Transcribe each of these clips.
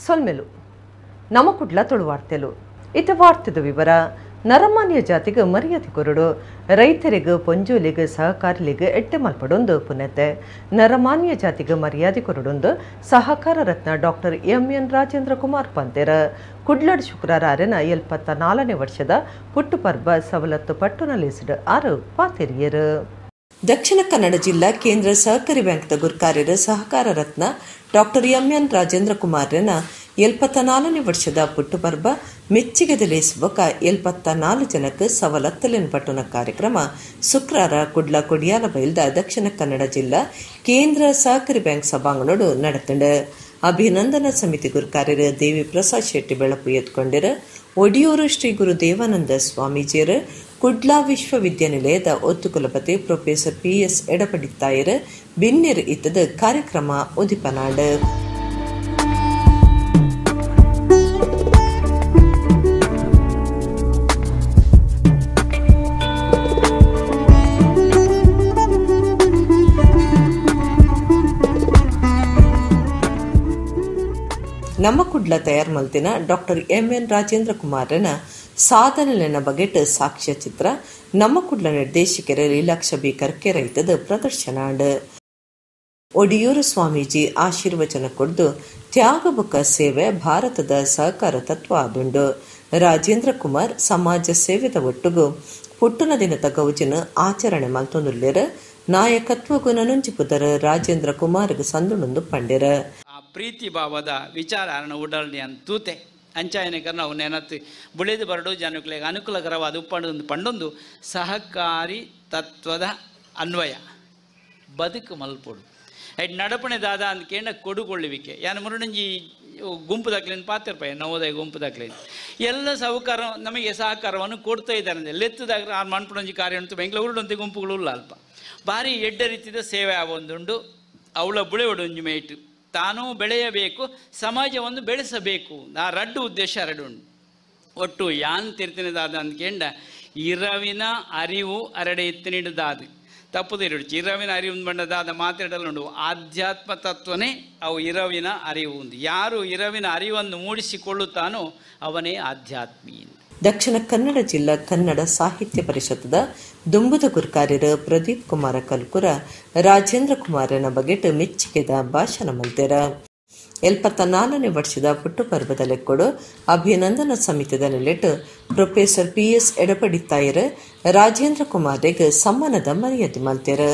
ಸೊಲ್ಮೆಲು ನಮಕುಡ್ಲ ತುಳುವಾರ್ತೆಲು. ಇತ ವಾರ್ತೆದ ವಿವರ. ನರಮಾನ್ಯ ಜಾತಿಗೆ ಮರ್ಯಾದೆ ಕೊರಡು, ರೈತರಿಗೆ ಪೊಂಜೋಲಿಗೆ ಸಹಕಾರಿಲಿಗೆ ಎಡ್ಡೆ ಮಲ್ಪಡೊಂದು ಪುನತೆ. ನರಮಾನ್ಯ ಜಾತಿಗೆ ಮರ್ಯಾದೆ ಕೊರಡೊಂದು ಸಹಕಾರ ರತ್ನ ಡಾಕ್ಟರ್ ಎಂ.ಎನ್. ರಾಜೇಂದ್ರ ಕುಮಾರ್ ಪಂತೆರ್. ಕುಡ್ಲಡ್ ಶುಕ್ರವಾರ ಅರೆನ 74ನೇ ವರ್ಷದ ಪುಟ್ಟುಪರ್ಬ ಸವಲತ್ತು ಪಟ್ಟುನ ಲೇಸ್ಡ್ ಆರು ಪಾತೆರಿಯರು. ದಕ್ಷಿಣ ಕನ್ನಡ ಜಿಲ್ಲಾ ಕೇಂದ್ರ ಸಹಕಾರಿ ಬ್ಯಾಂಕ್ದ ಗುರ್ಕಾರ್ಯರು ಸಹಕಾರ ರತ್ನ ಡಾಕ್ಟರ್ ಎಂ.ಎನ್. ರಾಜೇಂದ್ರ ಕುಮಾರ್ನ 74ನೇ ವರ್ಷದ ಪುಟ್ಟುಪರ್ಬ ಮೆಚ್ಚಿಗೆದ ಲೇಸ್ ಬೊಕ್ಕ 74 ಜನಕ್ಕೆ ಸವಲತ್ತುಲೆನ್ ಪಟ್ಟುನ ಕಾರ್ಯಕ್ರಮ ಶುಕ್ರವಾರ ಕುಡ್ಲ ಕೊಡಿಯಾಲ ಬೈಲ್ದ ದಕ್ಷಿಣ ಕನ್ನಡ ಜಿಲ್ಲಾ ಕೇಂದ್ರ ಸಹಕಾರಿ ಬ್ಯಾಂಕ್ ಸಭಾಂಗಣೋಡು ನಡೆತಂಡು. ಅಭಿನಂದನಾ ಸಮಿತಿ ಗುರುಕಾರ್ಯರು ದೇವಿ ಪ್ರಸಾದ್ ಶೆಟ್ಟಿ ಬೆಳಪು ಎತ್ಕೊಂಡಿರು. ಒಡಿಯೂರು ಶ್ರೀ ಗುರು ದೇವಾನಂದ ಸ್ವಾಮೀಜಿಯರು, ಕುಡ್ಲ ವಿಶ್ವವಿದ್ಯಾನಿಲಯದ ಒತ್ತುಕುಲಪತಿ ಪ್ರೊಫೆಸರ್ ಪಿ.ಎಸ್. ಎಡಪಡಿತ್ತಾಯರು ಬಿನ್ನೆರ್ ಇತ್ತದ ಕಾರ್ಯಕ್ರಮ ಉದಿಪನಾಡು. ನಮ್ಮ ಕುಡ್ಲ ತಯಾರ್ ಮಲ್ತಿನ ಡಾಕ್ಟರ್ ಎಂ.ಎನ್. ರಾಜೇಂದ್ರ ಕುಮಾರನ ಸಾಧನೆಯ ಬಗೆಟ್ ಸಾಕ್ಷ್ಯ ಚಿತ್ರ ನಮ್ಮ ಕುಡ್ಲ ನಿರ್ದೇಶಕರ ಲೀಲಾಕ್ಷ ಬಿ ಕರ್ಕೆ ರೈತದ ಪ್ರದರ್ಶನ. ಒಡಿಯೂರು ಸ್ವಾಮೀಜಿ ಆಶೀರ್ವಚನ ಕೊಡ್ದು ತ್ಯಾಗಬುಕ ಸೇವೆ ಭಾರತದ ಸಹಕಾರ ತತ್ವ ಆದುಂಡು. ರಾಜೇಂದ್ರ ಕುಮಾರ್ ಸಮಾಜ ಸೇವೆದ ಒಟ್ಟುಗು ಪುಟ್ಟುನ ದಿನದ ಗೌಜಿನ ಆಚರಣೆ ಮಲ್ತೊಂದುಲ್ಲೆರ್. ನಾಯಕತ್ವ ಗುಣನುಂಜಿ ಪುದರ್ ರಾಜೇಂದ್ರ ಕುಮಾರ್ಗ್ ಸಂದುಣೊಂದು ಪಂಡೆರ್. ಪ್ರೀತಿ ಭಾವದ ವಿಚಾರ ಉಡಲ್ನಿ ಅಂತ ತೂತೆ ಅಂಚಾಯನಕರ್ ನಾವು ನೆನತ್ತು ಬುಳೆದು ಬರಡು ಜನಗಳಿಗೆ ಅನುಕೂಲಕರವಾದ ಉಪ್ಪಂಡು ಪಂಡೊಂದು ಸಹಕಾರಿ ತತ್ವದ ಅನ್ವಯ ಬದುಕು ಮಲ್ಪೊಡು. ಐಟ್ ನಡಪಣೆ ದಾದ ಅಂದ ಕೇಂಡ ಕೊಡುಕೊಳ್ಳುವಿಕೆ ಯಾನು ಮುರುಣಂಜಿ ಗುಂಪು ದಾಖಲೆಯನ್ನು ಪಾತಿರ್ಪಾಯ ನವೋದಯ ಗುಂಪು ದಾಖಲೆ ಎಲ್ಲ ಸಹಕಾರ ನಮಗೆ ಸಹಕಾರವನ್ನು ಕೊಡ್ತಾ ಇದ್ದಾರೆ ಅಂದರೆ ಲೆತ್ತದಾಗ ಆ ಮನ್ಪುಣಂಜಿ ಕಾರ್ಯ ಉಂಟು ಬೆಂಗಳೂರುಡಂತೆ ಗುಂಪುಗಳು ಇಲ್ಲ ಅಲ್ಪ ಭಾರಿ ಎಡ್ಡ ರೀತಿಯ ಸೇವೆ ಆವೊಂದುಂಡು. ಅವಳ ಬುಳೆ ಒಡೊಂಜಿ ಮೇಟು ತಾನೂ ಬೆಳೆಯಬೇಕು, ಸಮಾಜವನ್ನು ಬೆಳೆಸಬೇಕು. ಆ ರಡ್ಡು ಉದ್ದೇಶ ರಡ್ಡು ಉಂಟು. ಒಟ್ಟು ಯಾನ್ ತಿರ್ತಿನದಾದ ಅಂದ್ಕೇಂಡ ಇರವಿನ ಅರಿವು ಅರಡೆ ಎತ್ತಿನಿಡದಾದು ತಪ್ಪುದು ಇರಡು. ಇರವಿನ ಅರಿವು ಬಂಡದಾದ ಮಾತಾಡಲುಂಡು ಆಧ್ಯಾತ್ಮ ತತ್ವನೇ ಅವು ಇರವಿನ ಅರಿವು ಉಂದು. ಯಾರು ಇರವಿನ ಅರಿವನ್ನು ಮೂಡಿಸಿಕೊಳ್ಳುತ್ತಾನೋ ಅವನೇ ಆಧ್ಯಾತ್ಮಿ. ದಕ್ಷಿಣ ಕನ್ನಡ ಜಿಲ್ಲಾ ಕನ್ನಡ ಸಾಹಿತ್ಯ ಪರಿಷತ್ದ ದುಂಬುದ ಗುರ್ಕಾರ್ಯರು ಪ್ರದೀಪ್ ಕುಮಾರ ಕಲ್ಕುರ ರಾಜೇಂದ್ರ ಕುಮಾರನ ಬಗೆಟ್ ಮೆಚ್ಚುಗೆದ ಭಾಷಣ ಮಲ್ತೆರ. 74ನೇ ವರ್ಷದ ಪುಟ್ಟುಪರ್ಬದ ಲೆಕ್ಕೊಡು ಅಭಿನಂದನಾ ಸಮಿತಿದ ನೆಲೆಟ್ ಪ್ರೊಫೆಸರ್ ಪಿ.ಎಸ್. ಎಡಪಡಿತ್ತಾಯರು ರಾಜೇಂದ್ರ ಕುಮಾರ್ಗ್ ಸಮ್ಮಾನದ ಮರ್ಯಾದೆ ಮಲ್ತೆರ್.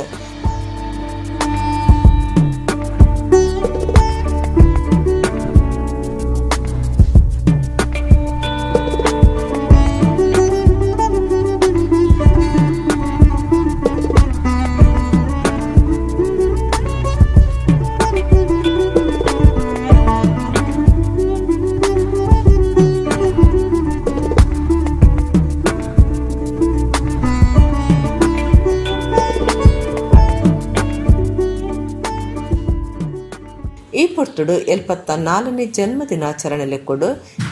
ಈ ಪೊರ್ತುಡು 74ನೇ ಜನ್ಮ ದಿನಾಚರಣೆ ಲೆಕ್ಕೊಡು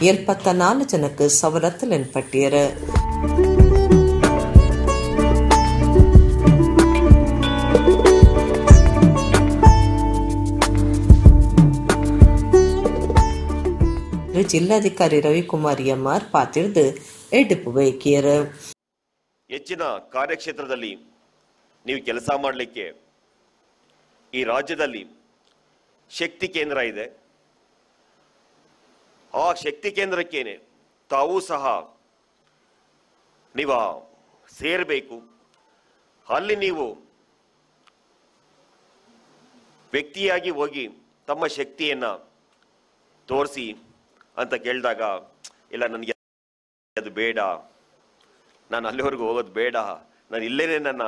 74 ಜನಕ್ಕೆ ಸವಲತ್ತುಲೆನ್ ಪಟ್ಟಿಯರು. ಜಿಲ್ಲಾಧಿಕಾರಿ ರವಿಕುಮಾರ್ ಎಂಆರ್ ಪಾತಿರ್ದು ಎಡ್ಡುಪು ಬಯಕಿಯರು. ಹೆಚ್ಚಿನ ಕಾರ್ಯಕ್ಷೇತ್ರದಲ್ಲಿ ನೀವು ಕೆಲಸ ಮಾಡಲಿಕ್ಕೆ ಈ ರಾಜ್ಯದಲ್ಲಿ ಶಕ್ತಿ ಕೇಂದ್ರ ಇದೆ. ಆ ಶಕ್ತಿ ಕೇಂದ್ರಕ್ಕೇನೆ ತಾವೂ ಸಹ ನೀವು ಸೇರಬೇಕು. ಅಲ್ಲಿ ನೀವು ವ್ಯಕ್ತಿಯಾಗಿ ಹೋಗಿ ತಮ್ಮ ಶಕ್ತಿಯನ್ನು ತೋರಿಸಿ ಅಂತ ಕೇಳಿದಾಗ, ಇಲ್ಲ ನನಗೆ ಅದು ಬೇಡ, ನಾನು ಅಲ್ಲಿವರೆಗೂ ಹೋಗೋದು ಬೇಡ, ನಾನು ಇಲ್ಲೇನೆ ನನ್ನ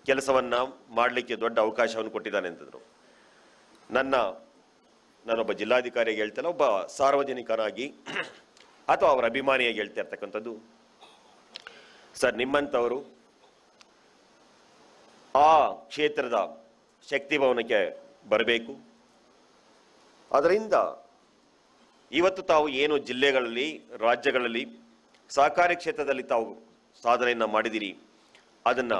ಕೆಲಸವನ್ನು ಮಾಡಲಿಕ್ಕೆ ದೊಡ್ಡ ಅವಕಾಶವನ್ನು ಕೊಟ್ಟಿದ್ದಾನೆ ಅಂತಂದರು. ನಾನೊಬ್ಬ ಜಿಲ್ಲಾಧಿಕಾರಿಯಾಗಿ ಹೇಳ್ತಲ್ಲ, ಒಬ್ಬ ಸಾರ್ವಜನಿಕರಾಗಿ ಅಥವಾ ಅವರ ಅಭಿಮಾನಿಯಾಗಿ ಹೇಳ್ತಾ ಇರ್ತಕ್ಕಂಥದ್ದು, ಸರ್ ನಿಮ್ಮಂಥವರು ಆ ಕ್ಷೇತ್ರದ ಶಕ್ತಿ ಭವನಕ್ಕೆ ಬರಬೇಕು. ಅದರಿಂದ ಇವತ್ತು ತಾವು ಏನು ಜಿಲ್ಲೆಗಳಲ್ಲಿ, ರಾಜ್ಯಗಳಲ್ಲಿ ಸಹಕಾರಿ ಕ್ಷೇತ್ರದಲ್ಲಿ ತಾವು ಸಾಧನೆಯನ್ನು ಮಾಡಿದಿರಿ, ಅದನ್ನು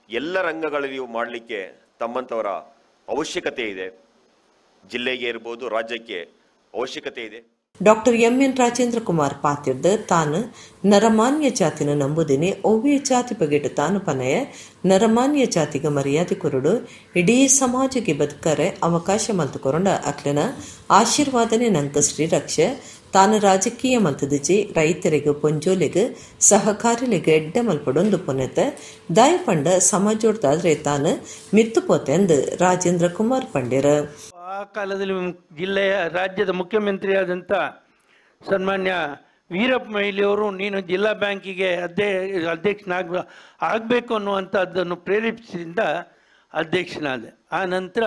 ಎಲ್ಲ ರಂಗಗಳಲ್ಲಿಯೂ ಮಾಡಲಿಕ್ಕೆ ತಮ್ಮಂಥವರ ಅವಶ್ಯಕತೆ ಇದೆ. ಜಿಲ್ಲೆಗೆ ಇರ್ಬೋದು, ರಾಜ್ಯಕ್ಕೆ ಅವಶ್ಯಕತೆ ಇದೆ. ಡಾಕ್ಟರ್ ಎಂಎನ್ ರಾಜೇಂದ್ರ ಕುಮಾರ್ ಪಾತಿರ್ದು ತಾನು ನರಮಾನ್ಯ ಜಾತಿನ ನಂಬುದಿನಿ, ಒವ್ವೇ ಜಾತಿ ಬಗೆಟ್ ತಾನು ಪನಯ ನರಮಾನ್ಯ ಜಾತಿಗೆ ಮರ್ಯಾದೆ ಕೊರಡು, ಇಡೀ ಸಮಾಜಕ್ಕೆ ಬದುಕರೆ ಅವಕಾಶ ಮಲ್ತುಕೊರಂಡ ಅಕ್ಲನ ಆಶೀರ್ವಾದನೆ ನಂಕ ಶ್ರೀರಕ್ಷೆ, ತಾನು ರಾಜಕೀಯ ಮಲ್ತದಿಜಿ ರೈತರಿಗೆ ಪೊಂಜೋಲಿಗೆ ಸಹಕಾರಿಲಿಗೆ ಎಡ್ಡೆ ಮಲ್ಪಡೊಂದು ಪುನೆತೆ ದಾಯಪಂಡ ಸಮಾಜೋಡ್ದಾದ್ರೆ ತಾನು ಮಿತ್ತು ಪೋತೆಂದು ರಾಜೇಂದ್ರ ಕುಮಾರ್ ಪಂಡ್ಯರ. ಆ ಕಾಲದಲ್ಲಿ ಜಿಲ್ಲೆಯ ರಾಜ್ಯದ ಮುಖ್ಯಮಂತ್ರಿಯಾದಂಥ ಸನ್ಮಾನ್ಯ ವೀರಪ್ಪ ಮೊಯ್ಲಿಯವರು ನೀನು ಜಿಲ್ಲಾ ಬ್ಯಾಂಕಿಗೆ ಅಧ್ಯಕ್ಷನಾಗ ಆಗಬೇಕು ಅನ್ನುವಂಥದ್ದನ್ನು ಪ್ರೇರೇಪಿಸಿದ ಅಧ್ಯಕ್ಷನಾದೆ. ಆ ನಂತರ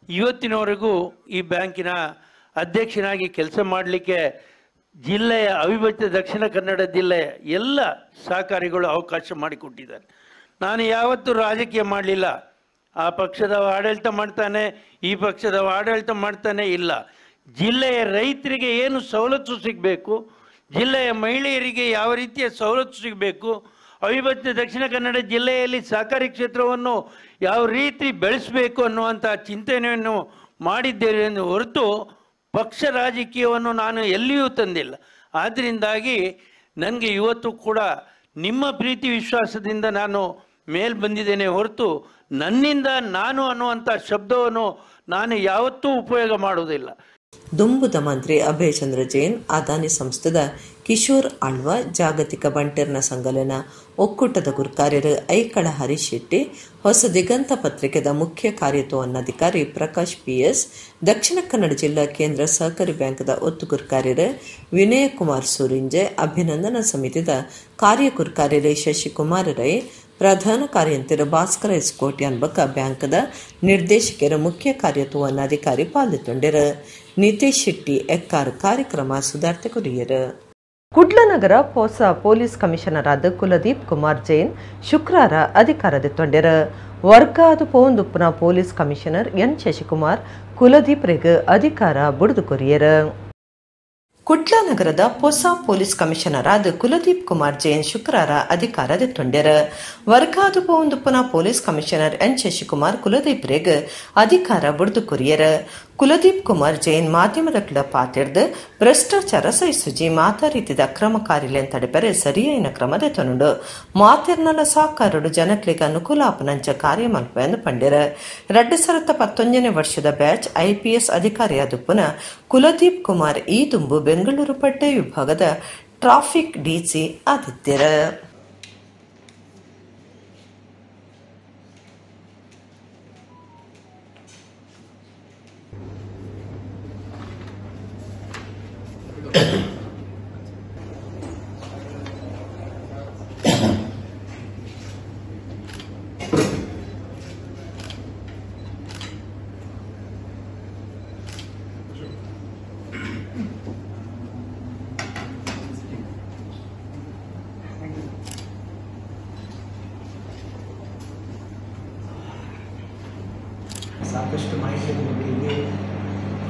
ಇವತ್ತಿನವರೆಗೂ ಈ ಬ್ಯಾಂಕಿನ ಅಧ್ಯಕ್ಷನಾಗಿ ಕೆಲಸ ಮಾಡಲಿಕ್ಕೆ ಜಿಲ್ಲೆಯ ಅವಿಭಜಿತ ದಕ್ಷಿಣ ಕನ್ನಡ ಜಿಲ್ಲೆಯ ಎಲ್ಲ ಸಹಕಾರಿಗಳು ಅವಕಾಶ ಮಾಡಿಕೊಟ್ಟಿದ್ದಾರೆ. ನಾನು ಯಾವತ್ತೂ ರಾಜಕೀಯ ಮಾಡಲಿಲ್ಲ. ಆ ಪಕ್ಷದ ಆಡಳಿತ ಮಾಡ್ತಾನೆ, ಈ ಪಕ್ಷದ ಆಡಳಿತ ಮಾಡ್ತಾನೆ ಇಲ್ಲ. ಜಿಲ್ಲೆಯ ರೈತರಿಗೆ ಏನು ಸವಲತ್ತು ಸಿಗಬೇಕು, ಜಿಲ್ಲೆಯ ಮಹಿಳೆಯರಿಗೆ ಯಾವ ರೀತಿಯ ಸವಲತ್ತು ಸಿಗಬೇಕು, ಅವಿಭಜಿತ ದಕ್ಷಿಣ ಕನ್ನಡ ಜಿಲ್ಲೆಯಲ್ಲಿ ಸಹಕಾರಿ ಕ್ಷೇತ್ರವನ್ನು ಯಾವ ರೀತಿ ಬೆಳೆಸಬೇಕು ಅನ್ನುವಂಥ ಚಿಂತನೆಯನ್ನು ಮಾಡಿದ್ದೇನೆ ಎಂದು ಹೊರತು ಪಕ್ಷ ರಾಜಕೀಯವನ್ನು ನಾನು ಎಲ್ಲಿಯೂ ತಂದಿಲ್ಲ. ಆದ್ದರಿಂದಾಗಿ ನನಗೆ ಇವತ್ತು ಕೂಡ ನಿಮ್ಮ ಪ್ರೀತಿ ವಿಶ್ವಾಸದಿಂದ ನಾನು ಮೇಲ್ ಬಂದಿದ್ದೇನೆ ಹೊರತು ನನ್ನಿಂದ ನಾನು ಅನ್ನುವಂಥ ಶಬ್ದವನ್ನು ನಾನು ಯಾವತ್ತೂ ಉಪಯೋಗ ಮಾಡುವುದಿಲ್ಲ. ದುಂಬುದ ಮಂತ್ರಿ ಅಭಯಚಂದ್ರ ಜೈನ್, ಅದಾನಿ ಸಂಸ್ಥೆದ ಕಿಶೋರ್ ಆಳ್ವ, ಜಾಗತಿಕ ಬಂಟೆರ್ನ ಸಂಘಲನ ಒಕ್ಕೂಟದ ಗುರುಕಾರ್ಯರು ಐಕಳ ಹರೀಶ್ ಶೆಟ್ಟಿ, ಹೊಸ ದಿಗಂತ ಪತ್ರಿಕೆದ ಮುಖ್ಯ ಕಾರ್ಯತ್ವನ್ನಾಧಿಕಾರಿ ಪ್ರಕಾಶ್ ಪಿಎಸ್, ದಕ್ಷಿಣ ಕನ್ನಡ ಜಿಲ್ಲಾ ಕೇಂದ್ರ ಸಹಕಾರಿ ಬ್ಯಾಂಕ್ದ ಒತ್ತು ಗುರುಕಾರ್ಯರು ವಿನಯ ಕುಮಾರ್ ಸೂರಿಂಜೆ, ಅಭಿನಂದನಾ ಸಮಿತಿದ ಕಾರ್ಯಗುರುಕಾರ್ಯರು ಶಶಿಕುಮಾರ್ ರೈ, ಪ್ರಧಾನ ಕಾರ್ಯಂತಿರು ಭಾಸ್ಕರ ಎಸ್ ಕೋಟ್ಯಾನ್ ಬಕ್ಕ ಬ್ಯಾಂಕ್ದ ನಿರ್ದೇಶಕರ ಮುಖ್ಯ ಕಾರ್ಯತ್ವನ್ನಾಧಿಕಾರಿ ಪಾಲ್ಗೊಂಡರು. ನಿತೇಶ್ ಶೆಟ್ಟಿ ಎಕ್ಕಾರ್ ಕಾರ್ಯಕ್ರಮ ಸುಧಾರ್ತೆ ಕೊರಿಯರು. ಕುಡ್ಲನಗರ ಹೊಸ ಪೊಲೀಸ್ ಕಮಿಷನರ್ ಆದ ಕುಲದೀಪ್ ಕುಮಾರ್ ಜೈನ್ ಶುಕ್ರವಾರ ಅಧಿಕಾರದ ತೊಂಡೆರು. ವರ್ಗಾದ ಪೋಂದುಪ್ಪನ police commissioner N Shashikumar ಕುಲದೀಪ್ರಿಗೆ ಅಧಿಕಾರ ಬುಡಿದು ಕೊರಿಯರು. ಕುಡ್ಲ ನಗರದ ಹೊಸ ಪೊಲೀಸ್ ಕಮಿಷನರ್ ಆದ ಕುಲದೀಪ್ ಕುಮಾರ್ ಜೈನ್ ಶುಕ್ರವಾರ ಅಧಿಕಾರದ ತೊಂಡೆರು. ವರ್ಗಾದ ಪೋಂದುಪ್ಪನ police commissioner N Shashikumar ಕುಲದೀಪ್ರಿಗೆ ಅಧಿಕಾರ ಬುಡಿದು ಕೊರಿಯರು. ಕುಲದೀಪ್ ಕುಮಾರ್ ಜೈನ್ ಮಾಧ್ಯಮದ ಕ್ಲ ಪಾತಿರ್ದು ಭ್ರಷ್ಟಾಚಾರ ಸಹಿಸುಜಿ ಮಾತಾ ರೀತಿದ ಅಕ್ರಮ ಕಾರ್ಯಲೆನ್ ತಡೆಪರೆ ಸರಿಯಾದ ಕ್ರಮದ ತೊನುಂಡು ಮಾತಿರ್ನಲ ಸಾಕಾರಡು ಜನಕ್ಲಿಗೆ ಅನುಕೂಲ ಆಪನಂಚ ಕಾರ್ಯ ಮಲ್ಪೆಂದು ಪಂಡಿರ. 2019 ವರ್ಷದ ಬ್ಯಾಚ್ ಐಪಿಎಸ್ ಅಧಿಕಾರಿಯಾದ ಕುಲದೀಪ್ ಕುಮಾರ್ ಈ ತುಂಬು ಬೆಂಗಳೂರು ಪಟ್ಟೆ ವಿಭಾಗದ ಟ್ರಾಫಿಕ್ ಡಿಸಿ ಆದಿತ್ಯರ. ಸಾಕಷ್ಟು ಮಾಹಿತಿ ಬಗ್ಗೆ ಇದೆ,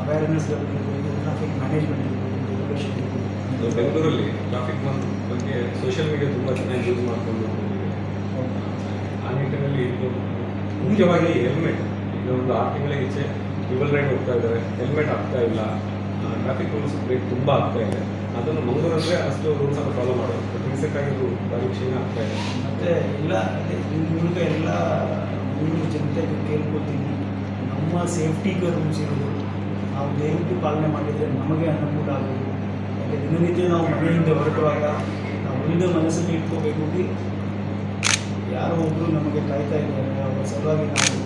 ಅವೇರ್ನೆಸ್ ಇರ್ಬೋದು, ಟ್ರಾಫಿಕ್ ಮ್ಯಾನೇಜ್ಮೆಂಟ್ ಇರ್ಬೋದು, ಎಜುಕೇಷನ್ ಇರ್ಬೋದು. ಬೆಂಗಳೂರಲ್ಲಿ ಟ್ರಾಫಿಕ್ ಬಗ್ಗೆ ಸೋಷಿಯಲ್ ಮೀಡಿಯಾ ತುಂಬ ಚೆನ್ನಾಗಿ ಯೂಸ್ ಮಾಡಿಕೊಂಡು ಆ ನಿಟ್ಟಿನಲ್ಲಿ ಮುಖ್ಯವಾಗಿ ಹೆಲ್ಮೆಟ್, ಈಗ ಒಂದು 6 ತಿಂಗಳ ಈಚೆ ಟ್ರಿಬಲ್ ರೈಡ್ ಹೋಗ್ತಾ ಇದ್ದಾರೆ, ಹೆಲ್ಮೆಟ್ ಆಗ್ತಾ ಇಲ್ಲ, traffic rules break ತುಂಬ ಆಗ್ತಾ ಇದೆ. ಅದನ್ನು ಮಂಗಳೂರಂದರೆ ಅಷ್ಟು ರೂಲ್ಸನ್ನು ಫಾಲೋ ಮಾಡೋದು, ಬಟ್ ರೀಸೆಂಟಾಗಿ ಅದು ಭಾರಿ ಕ್ಷೀಣ ಆಗ್ತಾ ಇದೆ. ಮತ್ತು ಎಲ್ಲ ಮೂಲಕ ಎಲ್ಲ ಮಂಗಳೂರು ಜನತೆಗೆ ಕೇಳ್ಕೊತೀನಿ, ನಮ್ಮ ಸೇಫ್ಟಿಗೆ ರೂಲ್ಸ್ ಇರೋದು ನಾವು ದಯವಿಟ್ಟು ಪಾಲನೆ ಮಾಡಿದರೆ ನಮಗೆ ಅನುಕೂಲ ಆಗೋದು. ಯಾಕೆ ದಿನನಿತ್ಯ ನಾವು ಮನೆಯಿಂದ ಹೊರಟುವಾಗ ನಾವು ಒಂದು ಮನಸ್ಸಲ್ಲಿ ಇಟ್ಕೋಬೇಕು, ಯಾರೋ ಒಬ್ಬರು ನಮಗೆ ಕಾಯ್ತಾ ಇದ್ದಾರೆ, ಅವರ ಸಲುವಾಗಿ ನಾವು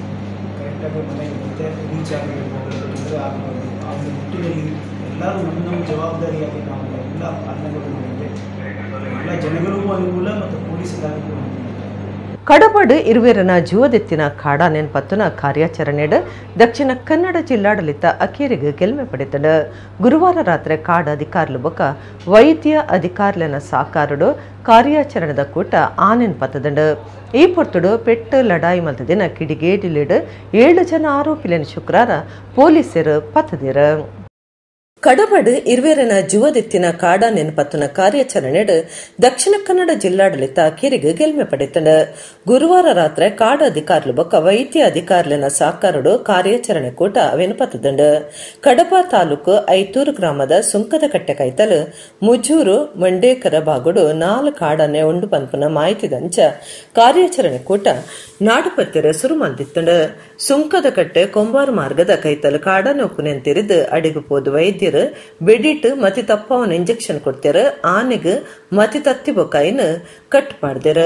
ಕರೆಕ್ಟಾಗಿ ಮನೆಗೆ ಮತ್ತೆ ರೀಚ್ ಆಗಬೇಕು, ತೊಂದರೆ ಆಗಬಾರ್ದು. ಆ ಒಂದು ನಿಟ್ಟಿನಲ್ಲಿ ಎಲ್ಲರೂ ನಮ್ಮ ನಮ್ಮ ಜವಾಬ್ದಾರಿಯಾಗಿ ನಾವು ಎಲ್ಲ ಪಾಲನೆಗಳು ಮಾಡಿದರೆ ಎಲ್ಲ ಜನಗಳಿಗೂ ಅನುಕೂಲ ಮತ್ತು ಪೊಲೀಸ್ ಇಲಾಖೆಗೂ ಅನುಕೂಲ. ಕಡಬಡು ಇರುವೆರನ ಜೀವದೆತ್ತಿನ ಕಾಡ ನೆನ್ಪತ್ತುನ ಕಾರ್ಯಾಚರಣೆಡ್ ದಕ್ಷಿಣ ಕನ್ನಡ ಜಿಲ್ಲಾಡಳಿತ ಅಕೇರಿಗೆ ಗೆಲ್ಮೆ ಪಡೆತಡು. ಗುರುವಾರ ರಾತ್ರಿ ಕಾಡ ಅಧಿಕಾರುಲು ಬೊಕ ವೈದ್ಯ ಅಧಿಕಾರುಲೆನ ಸಾಕಾರುಡು ಕಾರ್ಯಾಚರಣೆದ ಕೂಟ ಆನೆನ್ಪತ್ತದಂಡು. ಈ ಪೊರ್ತುಡು ಪೆಟ್ಟು ಲಡಾಯಿ ಮಲ್ತದಿನ ಕಿಡಿಗೇಡಿಲಿಡು 7 ಜನ ಆರೋಪಿಲೆನ ಶುಕ್ರವಾರ ಪೊಲೀಸರು ಪತ್ತದಿರು. ಕಡಬಡು ಇರ್ವೇರನ ಜುವದೆತ್ತಿನ ಕಾಡ ನೆನಪತ್ತುನ ಕಾರ್ಯಾಚರಣೆಡ್ ದಕ್ಷಿಣ ಕನ್ನಡ ಜಿಲ್ಲಾಡಳಿತ ಕಿರಿಗು ಗೆಲ್ಮೆ ಪಡೆತಂಡ. ಗುರುವಾರ ರಾತ್ರಿ ಕಾಡ ಅಧಿಕಾರಿಲು ಬೊಕ್ಕ ವೈದ್ಯ ಅಧಿಕಾರಿಲೆನ ಸಹಕಾರಡು ಕಾರ್ಯಾಚರಣೆ ಕೂಟ ಅವೆನಪತ್ತದಂಡ. ಕಡಬ ತಾಲೂಕು ಐತೂರು ಗ್ರಾಮದ ಸುಂಕದ ಕಟ್ಟೆ ಕೈತಲು ಮುಜೂರು ಮಂಡೇಕರ ಬಾಗುಡು 4 ಕಾಡನೆ ಉಂಡು ಪನ್ಪುನ ಮಾಹಿತಿದಂಚ ಕಾರ್ಯಾಚರಣೆ ಕೂಟ ನಾಡುಪತ್ತೆರ ಸುರು ಮಲ್ದಿತ್ತಂಡ. ಸುಂಕದ ಕಟ್ಟೆ ಕೊಂಬಾರು ಮಾರ್ಗದ ಕೈತಲು ಕಾಡನೆ ಉಪ್ಪುನೆಂತಿರಿದು ಅಡಿಗು ಪೋದು ವೈದ್ಯರು ಬೆಡಿಟ್ ಮತಿ ತಪ್ಪವನ ಇಂಜೆಕ್ಷನ್ ಕೊಡ್ತಾರ. ಆನೆಗ್ ಮತಿ ತತ್ತಿ ಬೊಕ್ಕ ಐನ್ ಕಟ್ ಪಾಡ್ದೆರ.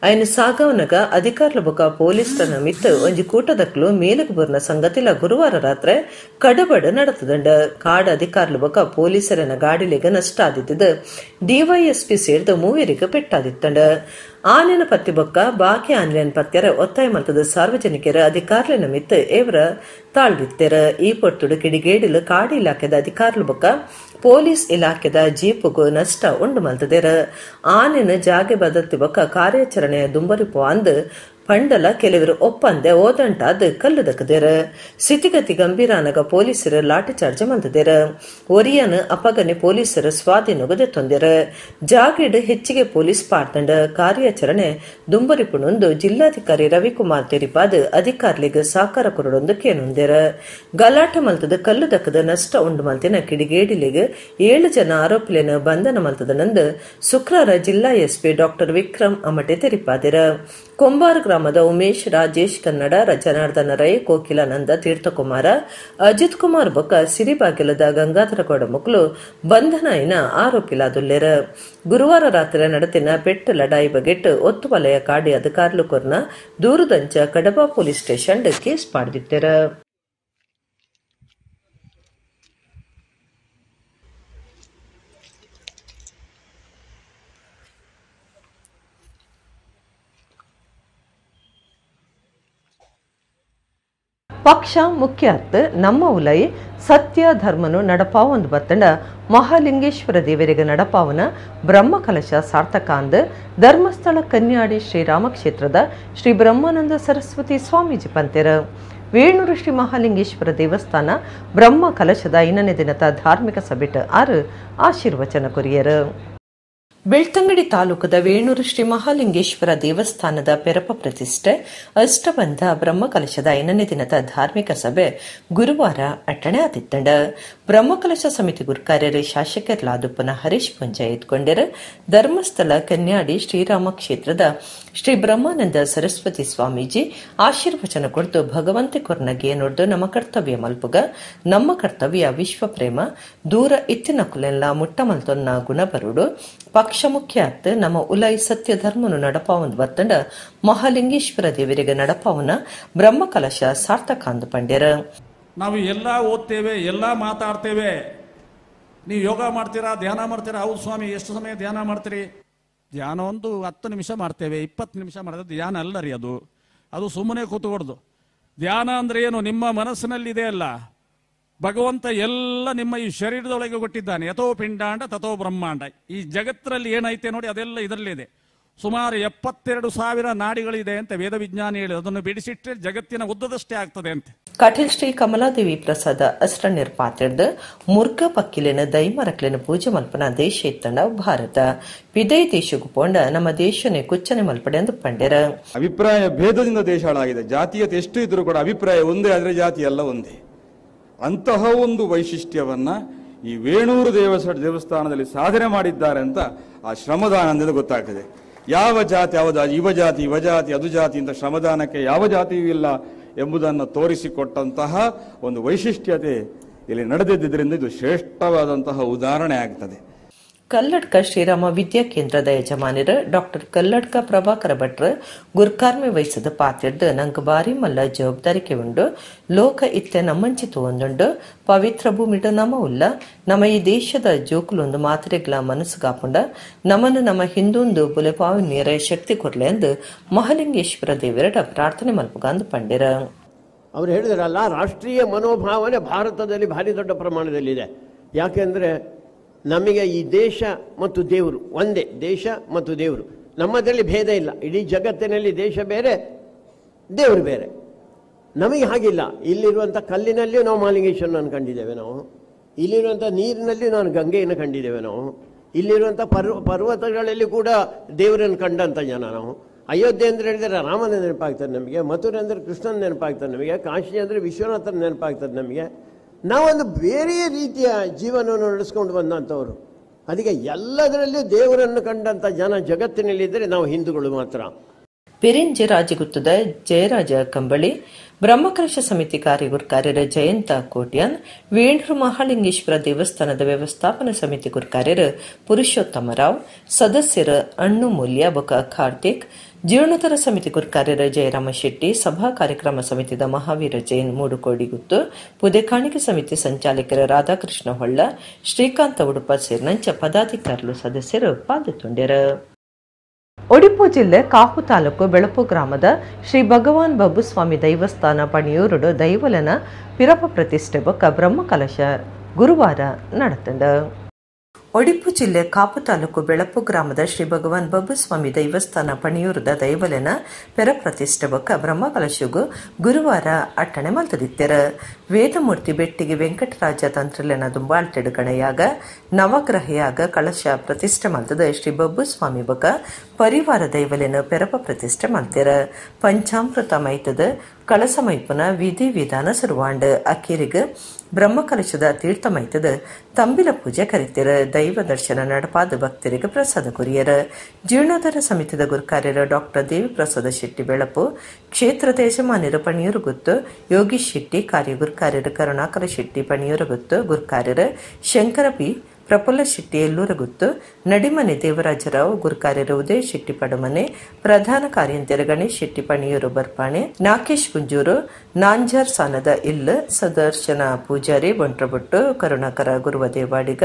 ಐನ್ ಸಾಗವನಗ ಅಧಿಕಾರ್ಲ ಬೊಕ್ಕ ಪೊಲೀಸರ ಮಿತ್ತು ಒಂಜಿ ಕೂಟದಕ್ಲು ಮೇಲುಗು ಬುರ್ನ ಸಂಗತಿಲ ಗುರುವಾರ ರಾತ್ರಿ ಕಡಬಡ ನಡತದಂಡ. ಕಾಡ ಅಧಿಕಾರ್ಲ ಬೊಕ್ಕ ಪೊಲೀಸರನ ಗಾಡಿಲಿಗ ನಷ್ಟ ಆದಿತ್ತದ. ಡಿವೈಎಸ್ಪಿ ಸೇರ್ದ ಮೂವರಿಗೆ ಪೆಟ್ಟಾದಿತ್ತಂಡ. ಆನೆನ ಪತ್ತಿ ಬೊಕ್ಕ ಬಾಕಿ ಆನ್ಲೈನ್ ಪತ್ಯರ ಒತ್ತಾಯ ಮಲ್ತದ ಸಾರ್ವಜನಿಕರ ಅಧಿಕಾರ್ಲೆನ ಮಿತ್ತು ಏವರ ತಾಳ್ದಿತ್ತೆರ. ಈ ಪೊರ್ತುಡು ಕಿಡಿಗೇಡಿಲು ಕಾಡು ಇಲಾಖೆದ ಅಧಿಕಾರ್ಲು ಬೊಕ್ಕ ಪೊಲೀಸ್ ಇಲಾಖೆದ ಜೀಪುಗು ನಷ್ಟ ಉಂಡು ಮಲ್ತದೆರ. ಆನೆನ ಜಾಗೆ ಬದಲ್ತಿ ಬೊಕ್ಕ ಕಾರ್ಯಾಚರಣೆ ದುಂಬರಿಪು ಅಂದ್ ಪಂಡಲ ಕೆಲವರು ಒಪ್ಪಂದೆ ಓದಂಟಾದ್ ಕಲ್ಲು ದಕ್ಕದೆರ. ಸ್ಥಿತಿಗತಿ ಗಂಭೀರಾನಗ ಪೊಲೀಸರು ಲಾಠಿ ಚಾರ್ಜ್ ಮಲ್ತದೆರ. ಒರಿಯನ್ ಅಪಗನೆ ಪೊಲೀಸರು ಸ್ವಾಧೀನಗದೆ ತೊಂದೆರ. ಜಾಗೆಡ್ ಹೆಚ್ಚಿಗೆ ಪೊಲೀಸ್ ಪಾಡ್ದಂಡ ಕಾರ್ಯಾಚರಣೆ ದುಂಬರಿಪುಣೊಂದು ಜಿಲ್ಲಾಧಿಕಾರಿ ರವಿಕುಮಾರ್ ತೆರಿಪಾದ್ ಅಧಿಕಾರಿಗಳಿಗೆ ಸಹಕಾರ ಕೊರಡೊಂದು ಕೇನೊಂದೆರ. ಗಲಾಟೆ ಮಲ್ತದ ಕಲ್ಲು ದಕ್ಕದ ನಷ್ಟ ಉಂಡು ಮಲ್ತಿನ ಕಿಡಿಗೇಡಿಲಿಗೆ 7 ಜನ ಆರೋಪಿలను ಬಂಧನ ಮಲ್ತದನಂದು ಶುಕ್ರವಾರ ಜಿಲ್ಲಾ ಎಸ್ಪಿ ಡಾಕ್ಟರ್ ವಿಕ್ರಮ್ ಅಮಟೆ ತೆರಿಪಾದೆರ. ಕೊಂಬಾರು ಗ್ರಾಮದ ಉಮೇಶ್, ರಾಜೇಶ್ ಕನ್ನಡ, ಜನಾರ್ದನ ರೈ, ಕೋಕಿಲಾನಂದ, ತೀರ್ಥಕುಮಾರ, ಅಜಿತ್ ಕುಮಾರ್ ಬೊಕ್ಕ ಸಿರಿಬಾಗಿಲದ ಗಂಗಾಧರಗೌಡ ಮಕ್ಕಳು ಬಂಧನ ಇನ ಆರೋಪಿಲಾದುಲ್ಲೆರ. ಗುರುವಾರ ರಾತ್ರಿ ನಡೆತಿನ ಪೆಟ್ಟು ಲಡಾಯಿ ಬಗೆಟ್ ಒತ್ತು ವಲಯ ಕಾಡಿ ಅಧಿಕಾರಿಲು ಕೊರ್ನ ದೂರದಂಚ ಕಡಬ police station case ಪಾಡ್ದಿತ್ತೆರ. ಪಕ್ಷ ಮುಖ್ಯ ಅರ್ಥ ನಮ್ಮ ಉಲೈ ಸತ್ಯ ಧರ್ಮನು ನಡಪಾವೊಂದು ಬತ್ತಂಡ ಮಹಾಲಿಂಗೇಶ್ವರ ದೇವರಿಗೆ ನಡಪಾವನ ಬ್ರಹ್ಮಕಲಶ ಸಾರ್ಥಕ ಅಂದ್ ಧರ್ಮಸ್ಥಳ ಕನ್ಯಾಡಿ ಶ್ರೀರಾಮಕ್ಷೇತ್ರದ ಶ್ರೀ ಬ್ರಹ್ಮಾನಂದ ಸರಸ್ವತಿ ಸ್ವಾಮೀಜಿ ಪಂತೆರ. ವೇಣೂರು ಶ್ರೀ ಮಹಾಲಿಂಗೇಶ್ವರ ದೇವಸ್ಥಾನ ಬ್ರಹ್ಮ ಕಲಶದ 5ನೇ ದಿನದ ಧಾರ್ಮಿಕ ಸಭೆಟ್ 6 ಆಶೀರ್ವಚನ ಕೊರಿಯರು. ಬೆಳ್ತಂಗಡಿ ತಾಲೂಕದ ವೇಣೂರು ಶ್ರೀ ಮಹಾಲಿಂಗೇಶ್ವರ ದೇವಸ್ಥಾನದ ಪೆರಪ ಪ್ರತಿಷ್ಠೆ ಅಷ್ಟಬಂಧ ಬ್ರಹ್ಮಕಲಶದ 5ನೇ ದಿನದ ಧಾರ್ಮಿಕ ಸಭೆ ಗುರುವಾರ ಅಟ್ಟಣೆ ಆದಿತ್ತಂಡ. ಬ್ರಹ್ಮಕಲಶ ಸಮಿತಿ ಗುರುಕಾರ್ಯರು ಶಾಸಕರ್ಲಾದುಪ್ಪನ ಹರೀಶ್ ಪುಂಜ ಎತ್ಕೊಂಡರು. ಧರ್ಮಸ್ಥಳ ಕನ್ಯಾಡಿ ಶ್ರೀರಾಮ ಕ್ಷೇತ್ರದ ಶ್ರೀ ಬ್ರಹ್ಮಾನಂದ ಸರಸ್ವತಿ ಸ್ವಾಮೀಜಿ ಆಶೀರ್ವಚನ ಕೊಡ್ದು ಭಗವಂತ ಕೊರ್ನಗೆ ನೋಡ್ದು ನಮ್ಮ ಕರ್ತವ್ಯ ಮಲ್ಪುಗ, ನಮ್ಮ ಕರ್ತವ್ಯ ವಿಶ್ವ ಪ್ರೇಮ, ದೂರ ಇತ್ತಿನ ಕುಲೆಲ್ಲ ಮುಟ್ಟ ಮಲ್ತೊನ್ನ ಗುಣ ಬರುಡು, ಪಕ್ಷ ಮುಖ್ಯ ಅತ್ ನಮ್ಮ ಉಲೈ ಸತ್ಯ ಧರ್ಮನು ನಡಪಾವೊಂದು ಬತ್ತಂಡ ಮಹಾಲಿಂಗೇಶ್ವರ ದೇವರಿಗೆ ನಡಪಾವನ ಬ್ರಹ್ಮಕಲಶ ಸಾರ್ಥಕ ಅಂದು ಪಂಡ್ಯರ. ನಾವು ಎಲ್ಲ ಓದ್ತೇವೆ, ಎಲ್ಲ ಮಾತಾಡ್ತೇವೆ. ನೀವು ಯೋಗ ಮಾಡ್ತೀರಾ, ಧ್ಯಾನ ಮಾಡ್ತೀರಾ? ಹೌದು ಸ್ವಾಮಿ. ಎಷ್ಟು ಸಮಯ ಧ್ಯಾನ ಮಾಡ್ತೀರಿ? ಧ್ಯಾನ ಒಂದು 10 ನಿಮಿಷ ಮಾಡ್ತೇವೆ, 20 ನಿಮಿಷ ಮಾಡಿದ್ರೆ ಧ್ಯಾನ ಅಲ್ಲ ರೀ ಅದು. ಅದು ಸುಮ್ಮನೆ ಕೂತ್ಕೊಡ್ದು. ಧ್ಯಾನ ಅಂದ್ರೆ ಏನು? ನಿಮ್ಮ ಮನಸ್ಸಿನಲ್ಲಿದೆ ಅಲ್ಲ, ಭಗವಂತ ಎಲ್ಲ ನಿಮ್ಮ ಈ ಶರೀರದೊಳಗೆ ಕೊಟ್ಟಿದ್ದಾನೆ. ಯಥೋ ಪಿಂಡಾಂಡ ತಥೋ ಬ್ರಹ್ಮಾಂಡ. ಈ ಜಗತ್ತರಲ್ಲಿ ಏನೈತೆ ನೋಡಿ, ಅದೆಲ್ಲ ಇದರಲ್ಲಿದೆ. ಸುಮಾರು 72,000 ನಾಡಿಗಳಿದೆ ಅಂತ ವೇದ ವಿಜ್ಞಾನಿ ಹೇಳಿ, ಅದನ್ನು ಬಿಡಿಸಿಟ್ಟರೆ ಜಗತ್ತಿನ ಉದ್ದದಷ್ಟೇ ಆಗ್ತದೆ ಅಂತೆ. ಕಟೀಲ್ ಶ್ರೀ ಕಮಲಾದೇವಿ ಪ್ರಸಾದ ಅಸ್ರಣ್ಯರ್ ಪಾತ್ರದ ಮುರ್ಗ ಪಕ್ಕಿಲಿನ ದೈಮರಕ್ಲಿನ ಪೂಜೆ ಮಲ್ಪನ ದೇಶ ಇತ್ತಂಡ ಭಾರತ ಪಿದೈ ದೇಶಕ್ಕೂ ಪೋಂಡ ನಮ್ಮ ದೇಶನೇ ಕುಚ್ಚನೆ ಮಲ್ಪಡೆ ಎಂದು ಪಂಡ್ಯರ. ಅಭಿಪ್ರಾಯ ಭೇದದಿಂದ ದೇಶ ಹಾಳಾಗಿದೆ. ಜಾತೀಯತೆ ಎಷ್ಟು ಇದ್ರೂ ಕೂಡ ಅಭಿಪ್ರಾಯ ಒಂದೇ ಆದರೆ ಜಾತಿ ಎಲ್ಲ ಒಂದೇ. ಅಂತಹ ಒಂದು ವೈಶಿಷ್ಟ್ಯವನ್ನ ಈ ವೇಣೂರು ದೇವಸ್ಥಾನದಲ್ಲಿ ಸಾಧನೆ ಮಾಡಿದ್ದಾರೆ ಅಂತ ಆ ಶ್ರಮದಾನದಿಂದ ಗೊತ್ತಾಗ್ತದೆ. ಯಾವ ಜಾತಿ ಯಾವ ಜಾತಿ, ಯುವ ಜಾತಿ ಯುವ ಜಾತಿ ಅದು ಜಾತಿ ಅಂತ ಶ್ರಮದಾನಕ್ಕೆ ಯಾವ ಜಾತಿಯೂ ಇಲ್ಲ ಎಂಬುದನ್ನು ತೋರಿಸಿಕೊಟ್ಟಂತಹ ಒಂದು ವೈಶಿಷ್ಟ್ಯತೆ ಇಲ್ಲಿ ನಡೆದಿದ್ದರಿಂದ ಇದು ಶ್ರೇಷ್ಠವಾದಂತಹ ಉದಾಹರಣೆ ಆಗ್ತದೆ. ಕಲ್ಲಡ್ಕ ಶ್ರೀರಾಮ ವಿದ್ಯಾ ಕೇಂದ್ರದ ಯಜಮಾನರು ಡಾಕ್ಟರ್ ಕಲ್ಲಡ್ಕ ಪ್ರಭಾಕರ ಭಟ್ರು ಗುರ್ಕಾರ್ಮೆ ವಹಿಸಿದ ಪಾತ್ರದ ನಂಗೆ ಬಾರಿ ಮಲ್ಲ ಜವಾಬ್ದಾರಿಕೆ ಉಂಡು, ಲೋಕ ಇತ್ತೆ ನಮ್ಮಂಚಿತು ಒಂದುಂಡು, ಪವಿತ್ರ ಭೂಮಿಡು ನಮ ಉಲ್ಲ, ನಮ್ಮ ಈ ದೇಶದ ಜೋಕುಲೊಂದು ಮಾತ್ರೆಗಳ ಮನಸ್ಸುಗಾಪುಂಡ ನಮ್ಮನ್ನು ನಮ್ಮ ಹಿಂದೊಂದು ಬುಲೆಪಾವು ನೀರ ಶಕ್ತಿ ಕೊರ್ಲೆ ಎಂದು ಮಹಾಲಿಂಗೇಶ್ವರ ದೇವರಡ ಪ್ರಾರ್ಥನೆ ಮಲ್ಪುಗಂದು ಪಂಡಿರ. ಅವರು ಹೇಳಿದ್ರಲ್ಲ, ರಾಷ್ಟ್ರೀಯ ಮನೋಭಾವನೆ ಭಾರತದಲ್ಲಿ ಭಾರಿ ದೊಡ್ಡ ಪ್ರಮಾಣದಲ್ಲಿದೆ. ಯಾಕೆಂದರೆ ನಮಗೆ ಈ ದೇಶ ಮತ್ತು ದೇವರು ಒಂದೇ, ದೇಶ ಮತ್ತು ದೇವರು ನಮ್ಮದರಲ್ಲಿ ಭೇದ ಇಲ್ಲ. ಇಡೀ ಜಗತ್ತಿನಲ್ಲಿ ದೇಶ ಬೇರೆ, ದೇವರು ಬೇರೆ. ನಮಗೆ ಹಾಗಿಲ್ಲ. ಇಲ್ಲಿರುವಂಥ ಕಲ್ಲಿನಲ್ಲಿಯೂ ನಾವು ಮಹಾಲಿಂಗೇಶ್ವರನನ್ನು ಕಂಡಿದ್ದೇವೆ. ನಾವು ಇಲ್ಲಿರುವಂಥ ನೀರಿನಲ್ಲಿ ನಾನು ಗಂಗೆಯನ್ನು ಕಂಡಿದ್ದೇವೆ ನಾವು. ಇಲ್ಲಿರುವಂಥ ಪರ್ವತಗಳಲ್ಲಿ ಕೂಡ ದೇವರನ್ನು ಕಂಡಂಥ ಜನ ನಾವು. ಅಯೋಧ್ಯೆ ಅಂದರೆ ಹೇಳಿದರೆ ರಾಮನ ನೆನಪಾಗ್ತದೆ ನಮಗೆ, ಮಥುರೆ ಅಂದರೆ ಕೃಷ್ಣನ ನೆನಪಾಗ್ತದೆ ನಮಗೆ, ಕಾಶಿ ಅಂದರೆ ವಿಶ್ವನಾಥನ ನೆನಪಾಗ್ತದೆ ನಮಗೆ. ನಾವೊಂದು ಬೇರೆ ರೀತಿಯ ಜೀವನವನ್ನು ನಡೆಸ್ಕೊಂಡು ಬಂದಂಥವರು. ಅದಕ್ಕೆ ಎಲ್ಲದರಲ್ಲೂ ದೇವರನ್ನು ಕಂಡಂಥ ಜನ ಜಗತ್ತಿನಲ್ಲಿದ್ದರೆ ನಾವು ಹಿಂದೂಗಳು ಮಾತ್ರ. ಪೆರಿಂಜೆ ರಾಜಗುತ್ತದ ಜಯರಾಜ ಕಂಬಳಿ, ಬ್ರಹ್ಮಕಲಶ ಸಮಿತಿ ಕಾರ್ಯಗುರ್ಕಾರ್ಯರ ಜಯಂತ ಕೋಟ್ಯಾನ್, ವೇಣೂರು ಮಹಾಲಿಂಗೇಶ್ವರ ದೇವಸ್ಥಾನದ ವ್ಯವಸ್ಥಾಪನಾ ಸಮಿತಿ ಗುರ್ಕಾರ್ಯರ ಪುರುಷೋತ್ತಮರಾವ್, ಸದಸ್ಯರ ಅಣ್ಣು ಮೂಲ್ಯ ಬೊಕ ಕಾರ್ತಿಕ್, ಜೀರ್ಣೋತ್ತರ ಸಮಿತಿ ಗುರ್ಕಾರ್ಯರ ಜಯರಾಮ ಶೆಟ್ಟಿ, ಸಭಾ ಕಾರ್ಯಕ್ರಮ ಸಮಿತಿದ ಮಹಾವೀರ ಜೈನ್ ಮೂಡುಕೋಡಿಗುತ್ತು, ಪುದೆಕಾಣಿಕೆ ಸಮಿತಿ ಸಂಚಾಲಕರ ರಾಧಾಕೃಷ್ಣ ಹೊಳ್ಳ, ಶ್ರೀಕಾಂತ ಉಡುಪ ಸೇರಿನಂಚ ಪದಾಧಿಕಾರಿಗಳು ಸದಸ್ಯರು ಪಾಲ್ಗೊಂಡರು. ಒಡಿಪು ಜಿಲ್ಲೆ ಕಾಪು ತಾಲೂಕು ಬೆಳಪು ಗ್ರಾಮದ ಶ್ರೀ ಭಗವಾನ್ ಬಬ್ಬುಸ್ವಾಮಿ ದೈವಸ್ಥಾನ ಪಣಿಯೂರುಡು ದೈವಲನ ಪಿರಪ ಪ್ರತಿಷ್ಠೆ ಬೊಕ್ಕ ಬ್ರಹ್ಮಕಲಶ ಗುರುವಾರ ನಡೆತಂಡ. ಒಡಿಪು ಜಿಲ್ಲೆ ಕಾಪು ತಾಲೂಕು ಬೆಳಪು ಗ್ರಾಮದ ಶ್ರೀ ಭಗವಾನ್ ಬಬ್ಬುಸ್ವಾಮಿ ದೈವಸ್ಥಾನ ಪಣಿಯೂರದ ದೈವಲನ ಪೆರಪ್ರತಿಷ್ಠೆ ಬೊಕ್ಕ ಬ್ರಹ್ಮಕಲಶಗೂ ಗುರುವಾರ ಅಟ್ಟಣೆ ಮಲ್ತದಿತ್ತೆರ. ವೇದಮೂರ್ತಿ ಬೆಟ್ಟಿಗೆ ವೆಂಕಟರಾಜ ತಂತ್ರಲೆನ ದುಂಬಾಳ್ತೆಡುಗಣೆಯಾಗ ನವಗ್ರಹಯಾಗ ಕಳಶ ಪ್ರತಿಷ್ಠೆ ಮಲ್ತದ ಶ್ರೀ ಬಬ್ಬುಸ್ವಾಮಿ ಬೊಕ್ಕ ಪರಿವಾರ ದೈವಲೆನ ಪೆರಪ ಪ್ರತಿಷ್ಠೆ ಮಲ್ತೆರ. ಪಂಚಾಮೃತ ಮೈತದ ಕಳಸ ಮೈಪುನ ವಿಧಿ ವಿಧಾನ ಸುರುವಾಂಡ್. ಅಕ್ಕೇರಿಗೆ ಬ್ರಹ್ಮಕಲಶದ ತೀರ್ಥ ಮೈತದ ತಂಬಿಲ ಪೂಜೆ ಕರಿತಿರ. ದೈವ ದರ್ಶನ ನಡಪಾದ ಭಕ್ತರಿಗೆ ಪ್ರಸಾದ ಕೊರಿಯರ. ಜೀರ್ಣೋದ್ಧಾರ ಸಮಿತಿದ ಗುರುಕಾರ್ಯರ ಡಾಕ್ಟರ್ ದೇವಿಪ್ರಸಾದ ಶೆಟ್ಟಿ ಬೆಳಪು, ಕ್ಷೇತ್ರದ ಯಜಮಾನ್ಯರು ಪಣಿಯೂರುಗುತ್ತು ಯೋಗೀಶ್ ಶೆಟ್ಟಿ, ಕಾರ್ಯಗುರುಕಾರ್ಯರು ಕರುಣಾಕರ ಶೆಟ್ಟಿ ಪಣಿಯೂರುಗುತ್ತು, ಗುರುಕಾರ್ಯರು ಶಂಕರ ಪಿ ಪ್ರಫುಲ್ಲ ಶೆಟ್ಟಿ ಎಲ್ಲೂರಗುತ್ತು, ನಡಿಮನೆ ದೇವರಾಜರಾವ್, ಗುರುಕಾರ್ಯರು ಉದಯ ಶೆಟ್ಟಿ ಪಡಮನೆ, ಪ್ರಧಾನ ಕಾರ್ಯಂತ್ಯರು ಗಣೇಶ್ ಶೆಟ್ಟಿ ಪಣಿಯೂರು ಬರ್ಪಾಣೆ, ನಾಕೇಶ್ ಕುಂಜೂರು, ನಾಂಜಾರ್ ಸಾನದ ಇಲ್ಲು, ಸದರ್ಶನ ಪೂಜಾರಿ ಬೊಂಟ್ರಬೊಟ್ಟು, ಕರುಣಾಕರ ಗುರುವ ದೇವಾಡಿಗ,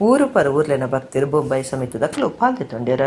ಊರು ಪರ ಊರ್ಲೆನ ಭಕ್ತರು ಬೊಂಬೈ ಸಮಿತಿದ ಕ್ಲೂ ಪಾಲ್ಗೊಂಡಿರ.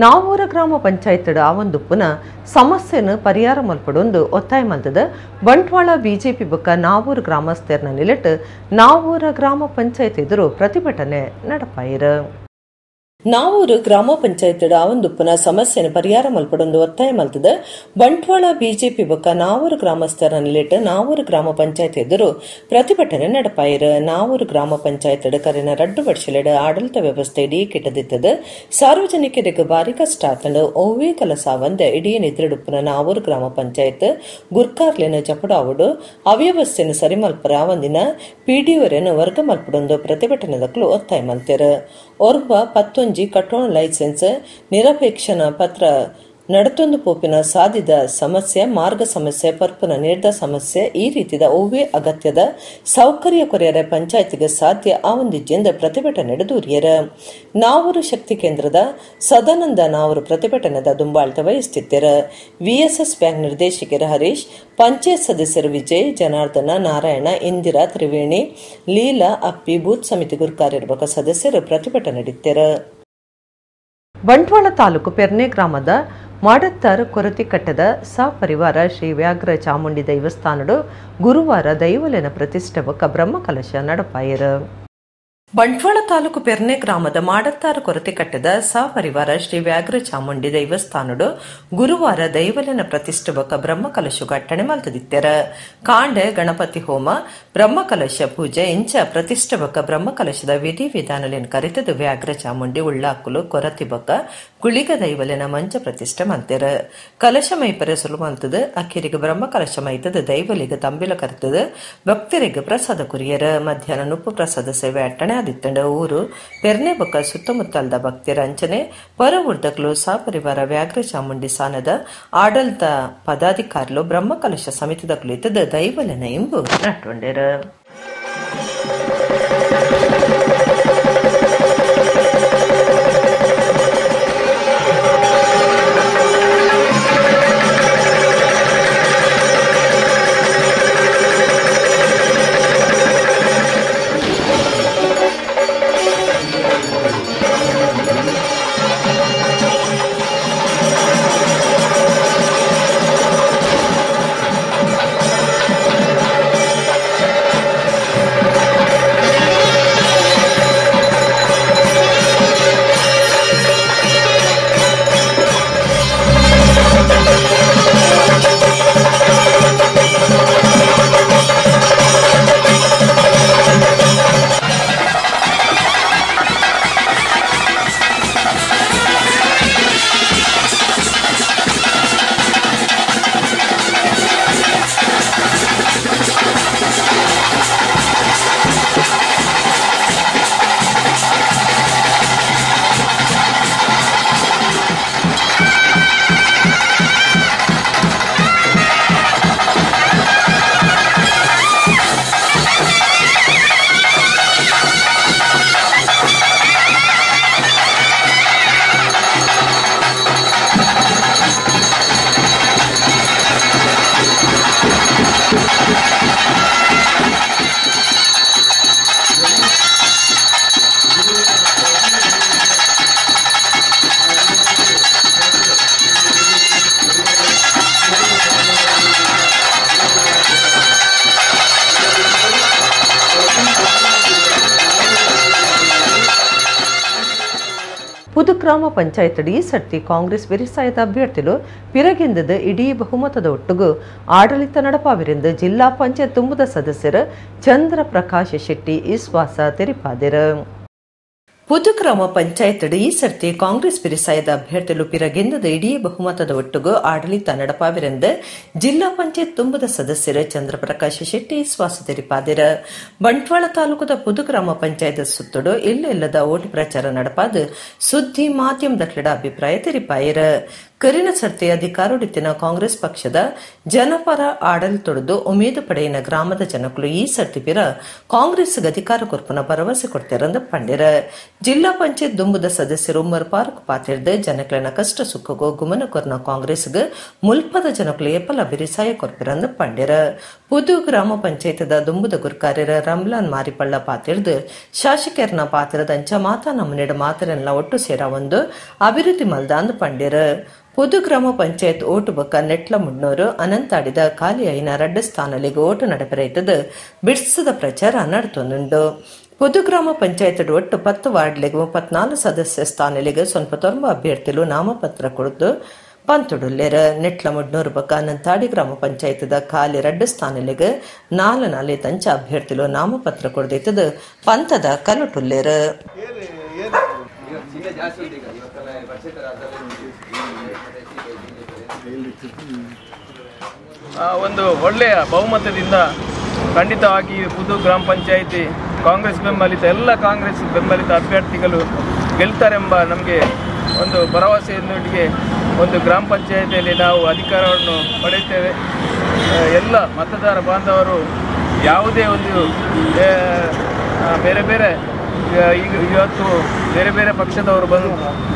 ನಾವೂರ ಗ್ರಾಮ ಪಂಚಾಯತ್ ಆವಂದುಪ್ಪುನ ಸಮಸ್ಯೆಯನ್ನು ಪರಿಹಾರ ಮಲ್ಪಡೊಂದು ಒತ್ತಾಯ ಮಲ್ತದ ಬಂಟ್ವಾಳ ಬಿಜೆಪಿ ಬೊಕ್ಕ ನಾವೂರು ಗ್ರಾಮಸ್ಥರನ್ನ ನಿಲೆಟ್ಟು ನಾವೂರ ಗ್ರಾಮ ಪಂಚಾಯತ್ ಎದುರು ಪ್ರತಿಭಟನೆ ನಡಪಾಯಿರ. ನಾವೂರು ಗ್ರಾಮ ಪಂಚಾಯತ್ ಆವಂದುಪ್ಪುನ ಸಮಸ್ಯೆಯನ್ನು ಪರಿಹಾರ ಮಲ್ಪಡೊಂದು ಒತ್ತಾಯ ಮಲ್ತದ ಬಂಟ್ವಾಳ ಬಿಜೆಪಿ ಬೊಕ್ಕ ನಾವೂರು ಗ್ರಾಮಸ್ಥರ ನಿಲೆಟ್ಟು ನಾವೂರು ಗ್ರಾಮ ಪಂಚಾಯತ್ ಎದುರು ಪ್ರತಿಭಟನೆ ನಡಪಾಯಿರ. ನಾವೂರು ಗ್ರಾಮ ಪಂಚಾಯತ್ ಕರೆನ ರಡ್ಡು ವರ್ಷಲೆಡ್ ಆಡಳಿತ ವ್ಯವಸ್ಥೆ ಇಡೀ ಕೆಟ್ಟದಿತ್ತದ ಸಾರ್ವಜನಿಕರಿಗೆ ಭಾರಿ ಕಷ್ಟ ಆತಂಡು ಒವ್ವೇ ಕೆಲಸ ಒಂದ ಇಡೀ ನಿದ್ರೆಡುಪ್ಪುನ ನಾವೂರು ಗ್ರಾಮ ಪಂಚಾಯತ್ ಗುರ್ಕಾರ್ಲೆನ ಜಪಡಾವುಡು ಅವ್ಯವಸ್ಥೆಯನ್ನು ಸರಿಮಲ್ಪರ ಒಂದಿನ ಪಿಡಿಒರೆಯನ್ನು ವರ್ಗ ಮಲ್ಪಡೊಂದು ಪ್ರತಿಭಟನೆದಕ್ಕಲು ಒತ್ತಾಯ ಮಲ್ತೆರ. ಒರ್ಬ ಪತ್ತೊಂಜಿ ಕಟ್ಟೋಣ ಲೈಸೆನ್ಸ್ ನಿರಪೇಕ್ಷಣ ಪತ್ರ ನಡತೊಂದು ಪೋಪಿನ ಸಾದಿದ ಸಮಸ್ಯೆ, ಮಾರ್ಗ ಸಮಸ್ಯೆ, ಪರ್ಪುನ ನೀರ್ದ ಸಮಸ್ಯೆ ಈ ರೀತಿದ ಒವ್ವೇ ಅಗತ್ಯದ ಸೌಕರ್ಯ ಕೊರೆಯರೆ ಪಂಚಾಯತ್ಗೆ ಸಾಧ್ಯ ಆವಂದಿಜ್ಜೆಂದು ಪ್ರತಿಭಟನೆ ದೂರಿಯರ. ನಾವೂರು ಶಕ್ತಿ ಕೇಂದ್ರದ ಸದಾನಂದ ನಾವೂರು ಪ್ರತಿಭಟನೆದ ದುಂಬಾಳ್ತ ವಹಿಸುತ್ತಿದ್ದರ. ವಿಎಸ್ಎಸ್ ಬ್ಯಾಂಕ್ ನಿರ್ದೇಶಕರ ಹರೀಶ್, ಪಂಚಾಯತ್ ಸದಸ್ಯರು ವಿಜಯ್, ಜನಾರ್ದನ, ನಾರಾಯಣ, ಇಂದಿರಾ, ತ್ರಿವೇಣಿ, ಲೀಲಾ, ಅಪ್ಪಿ, ಬೂತ್ ಸಮಿತಿ ಗುರುಕಾರ್ಯರ್ಬಕ ಸದಸ್ಯರು ಪ್ರತಿಭಟನೆ ನಡೆತ್ತರ. ಬಂಟ್ವಾಳ ತಾಲೂಕು ಪೆರ್ನೆ ಗ್ರಾಮದ ಮಾಡತ್ತಾರು ಕೊರತಿಕಟ್ಟದ ಸಪರಿವಾರ ಶ್ರೀ ವ್ಯಾಘ್ರ ಚಾಮುಂಡಿ ದೇವಸ್ಥಾನಡು ಗುರುವಾರ ದೈವಲೆನ ಪ್ರತಿಷ್ಠೆ ಬೊಕ್ಕ ಬ್ರಹ್ಮಕಲಶ ನಡಪಾಯರು. Bantwal taluk Perne ಗ್ರಾಮದ ಮಾಡತ್ತಾರು ಕೊರತೆ ಕಟ್ಟದ ಸಪರಿವಾರ ಶ್ರೀ ವ್ಯಾಘ್ರ ಚಾಮುಂಡಿ ದೈವಸ್ಥಾನಡು ಗುರುವಾರ ದೈವಲನ ಪ್ರತಿಷ್ಠೆ ಬೊಕ್ಕ ಬ್ರಹ್ಮಕಲಶ ಘಟ್ಟಣೆ ಮಲ್ತದಿತ್ತೆರ. ಕಾಂಡೆ ಗಣಪತಿ ಹೋಮ, ಬ್ರಹ್ಮಕಲಶ ಪೂಜೆ ಇಂಚ ಪ್ರತಿಷ್ಠೆ ಬೊಕ್ಕ ಬ್ರಹ್ಮಕಲಶದ ವಿಧಿ ವಿಧಾನಲೆನ್ ಕರಿತದ ವ್ಯಾಘ್ರ ಚಾಮುಂಡಿ ಉಳ್ಳಾಕುಲು ಕೊರತಿ ಬೊಕ್ಕ ಗುಳಿಗ ದೈವಲೆನ ಮಂಚ ಪ್ರತಿಷ್ಠೆ ಮಲ್ತೆರ. ಕಲಶ ಮೈಪರೆ ಸುಲು ಮಲ್ತದ ಅಕ್ಕಿರಿಗೆ ಬ್ರಹ್ಮಕಲಶ ಮೈತದ ದೈವಲಿಗೆ ತಂಬಿಲ ಕರ್ತದ ಭಕ್ತರಿಗೆ ಪ್ರಸಾದ ಕುರಿಯರ. ಮಧ್ಯಾಹ್ನ ನುಪ್ಪು ಪ್ರಸಾದ ಸೇವೆ ಅಟ್ಟಣೆ ಆದಿತ್ತಂಡ. ಊರು ಪೆರ್ನೆ ಬೊಕ್ಕ ಸುತ್ತಮುತ್ತಲದ ಭಕ್ತರ ಅಂಚನೆ ಪರ ಊರ್ದಕ್ಲು ಸಪರಿವಾರ ವ್ಯಾಘ್ರ ಚಾಮುಂಡಿ ಸಾನದ ಆಡಳಿತ ಪದಾಧಿಕಾರಿಲು ಬ್ರಹ್ಮಕಲಶ ಸಮಿತಿದ ಕುಳಿತದ ದೈವಲೆನ ಇಂಬು ನಟ್ಕೊಂಡೇರ. ಪುದುಗ್ರಾಮ ಪಂಚಾಯತ್ ಈ ಸರ್ತಿ ಕಾಂಗ್ರೆಸ್ ವಿರಿಸಾಯದ ಅಭ್ಯರ್ಥಿಲು ಪಿರಗೆಂದದ ಇಡೀ ಬಹುಮತದ ಒಟ್ಟುಗು ಆಡಳಿತ ನಡಪಾವಿರೆಂದು ಜಿಲ್ಲಾ ಪಂಚಾಯತ್ ತುಂಬುದ ಸದಸ್ಯರು ಚಂದ್ರ ಪ್ರಕಾಶ್ ಶೆಟ್ಟಿ ವಿಶ್ವಾಸ ತೆರಿಪಾದರು. ಪುದುಗ್ರಾಮ ಪಂಚಾಯತ್ ಈ ಸರ್ತಿ ಕಾಂಗ್ರೆಸ್ ಬಿರಿಸಾಯದ ಅಭ್ಯರ್ಥಿಲು ಪಿರಗೆಂದದ ಇಡೀ ಬಹುಮತದ ಒಟ್ಟುಗು ಆಡಳಿತ ನಡಪಾವಿರೆಂದು ಜಿಲ್ಲಾ ಪಂಚಾಯತ್ ತುಂಬುದ ಸದಸ್ಯರು ಚಂದ್ರಪ್ರಕಾಶ್ ಶೆಟ್ಟಿ ವಿಶ್ವಾಸ ತೆರಿಪಾದಿರ. ಬಂಟ್ವಾಳ ತಾಲೂಕದ ಪುದುಗ್ರಾಮ ಪಂಚಾಯತ್ ಸುತ್ತಡು ಇಲ್ಲದ ಓಟು ಪ್ರಚಾರ ನಡಪಾದ ಸುದ್ದಿ ಮಾಧ್ಯಮದ ಕ್ರೀಡ ಅಭಿಪ್ರಾಯ ತೆರಿಪಾಯಿರ. ಕರಿನ ಸರ್ತಿ ಅಧಿಕಾರೊಡಿತ್ತಿನ ಕಾಂಗ್ರೆಸ್ ಪಕ್ಷದ ಜನಪರ ಆಡಳಿತೊಡೆದು ಉಮೇದು ಪಡೆಯಿನ ಗ್ರಾಮದ ಜನಕುಲು ಈ ಸರ್ತಿ ಪಿರ ಕಾಂಗ್ರೆಸ್ ಅಧಿಕಾರ ಕೊರ್ಪುನ ಭರವಸೆ ಕೊಡ್ತಿರಂದು ಪಂಡಿರ. ಜಿಲ್ಲಾ ಪಂಚಾಯತ್ ದುಂಬುದ ಸದಸ್ಯರು ಉಮ್ಮರ್ ಪಾರ್ಕ್ ಪಾತಿರ್ದು ಜನಕ್ಲೆನ ಕಷ್ಟ ಸುಖಗೋ ಗುಮನ ಕೊರ್ನ ಕಾಂಗ್ರೆಸ್ಗೆ ಮುಲ್ಪದ ಜನಕುಲು ಏಪಲ ಬಿರಿಸಾಯ ಕೊರ್ಪಿರಂದು ಪಂಡಿರ. ಪುದು ಗ್ರಾಮ ಪಂಚಾಯತ್ದ ದುಂಬುದ ಗುರ್ಕಾರ್ಯರ ರಮ್ಲಾನ್ ಮಾರಿಪಳ್ಳ ಪಾತಿರ್ದು ಶಾಸಕರನ ಪಾತ್ರದಂಚ ಮಾತಾ ನಮ್ಮನೆಡ ಮಾತರೆಲ್ಲ ಒಟ್ಟು ಸೇರ ಒಂದು ಅಭಿವೃದ್ಧಿ ಮಲ್ದ ಅಂದು ಪಂಡಿರ. ಪುದು ಗ್ರಾಮ ಪಂಚಾಯತ್ ಓಟು ಬೊಕ್ಕ ನೆಟ್ಲ ಮುಡ್ನೂರು ಅನಂತಾಡಿದ ಖಾಲಿ ಐನ ರಡ್ಡ ಸ್ಥಾನಲಿಗೆ ಓಟು ನಡಪರೈತದ ಬಿಡ್ಸದ ಪ್ರಚಾರ ನಡತೊಂದುಂಡು. ಪುದು ಗ್ರಾಮ ಪಂಚಾಯತ್ ಒಟ್ಟು 10 ವಾರ್ಡ್ಲಿಗೆ 34 ಸದಸ್ಯ ಸ್ಥಾನಲಿಗೆ ಸ್ವಲ್ಪ ತೊಂಬ ಅಭ್ಯರ್ಥಿಲು ನಾಮಪತ್ರ ಕೊಡುದು ಪಂತುಡುಲ್ಲೇರ. ನೆಟ್ಲ ಮುಡ್ನೂರು ಬೊಕ್ಕ ಅನಂತಾಡಿ ಗ್ರಾಮ ಪಂಚಾಯತ್ದ ಖಾಲಿ ರಡ್ಡ ಸ್ಥಾನಲಿಗೆ 4 4 ತಂಚ ಅಭ್ಯರ್ಥಿಲು ನಾಮಪತ್ರ ಕೊಡದಿತ್ತದ ಪಂತದ ಕಲುಟುಲ್ಲೇರ. ಒಂದು ಒಳ್ಳೆಯ ಬಹುಮತದಿಂದ ಖಂಡಿತವಾಗಿ ಪುದು ಗ್ರಾಮ ಪಂಚಾಯಿತಿ ಕಾಂಗ್ರೆಸ್ ಬೆಂಬಲಿತ ಎಲ್ಲ ಕಾಂಗ್ರೆಸ್ ಬೆಂಬಲಿತ ಅಭ್ಯರ್ಥಿಗಳು ಗೆಲ್ತಾರೆಂಬ ನಮಗೆ ಒಂದು ಭರವಸೆಯೊಂದಿಗೆ ಒಂದು ಗ್ರಾಮ ಪಂಚಾಯಿತಿಯಲ್ಲಿ ನಾವು ಅಧಿಕಾರವನ್ನು ಪಡೆಯುತ್ತೇವೆ. ಎಲ್ಲ ಮತದಾರ ಬಾಂಧವರು ಯಾವುದೇ ಒಂದು ಬೇರೆ ಬೇರೆ ಈಗ ಇವತ್ತು ಬೇರೆ ಬೇರೆ ಪಕ್ಷದವರು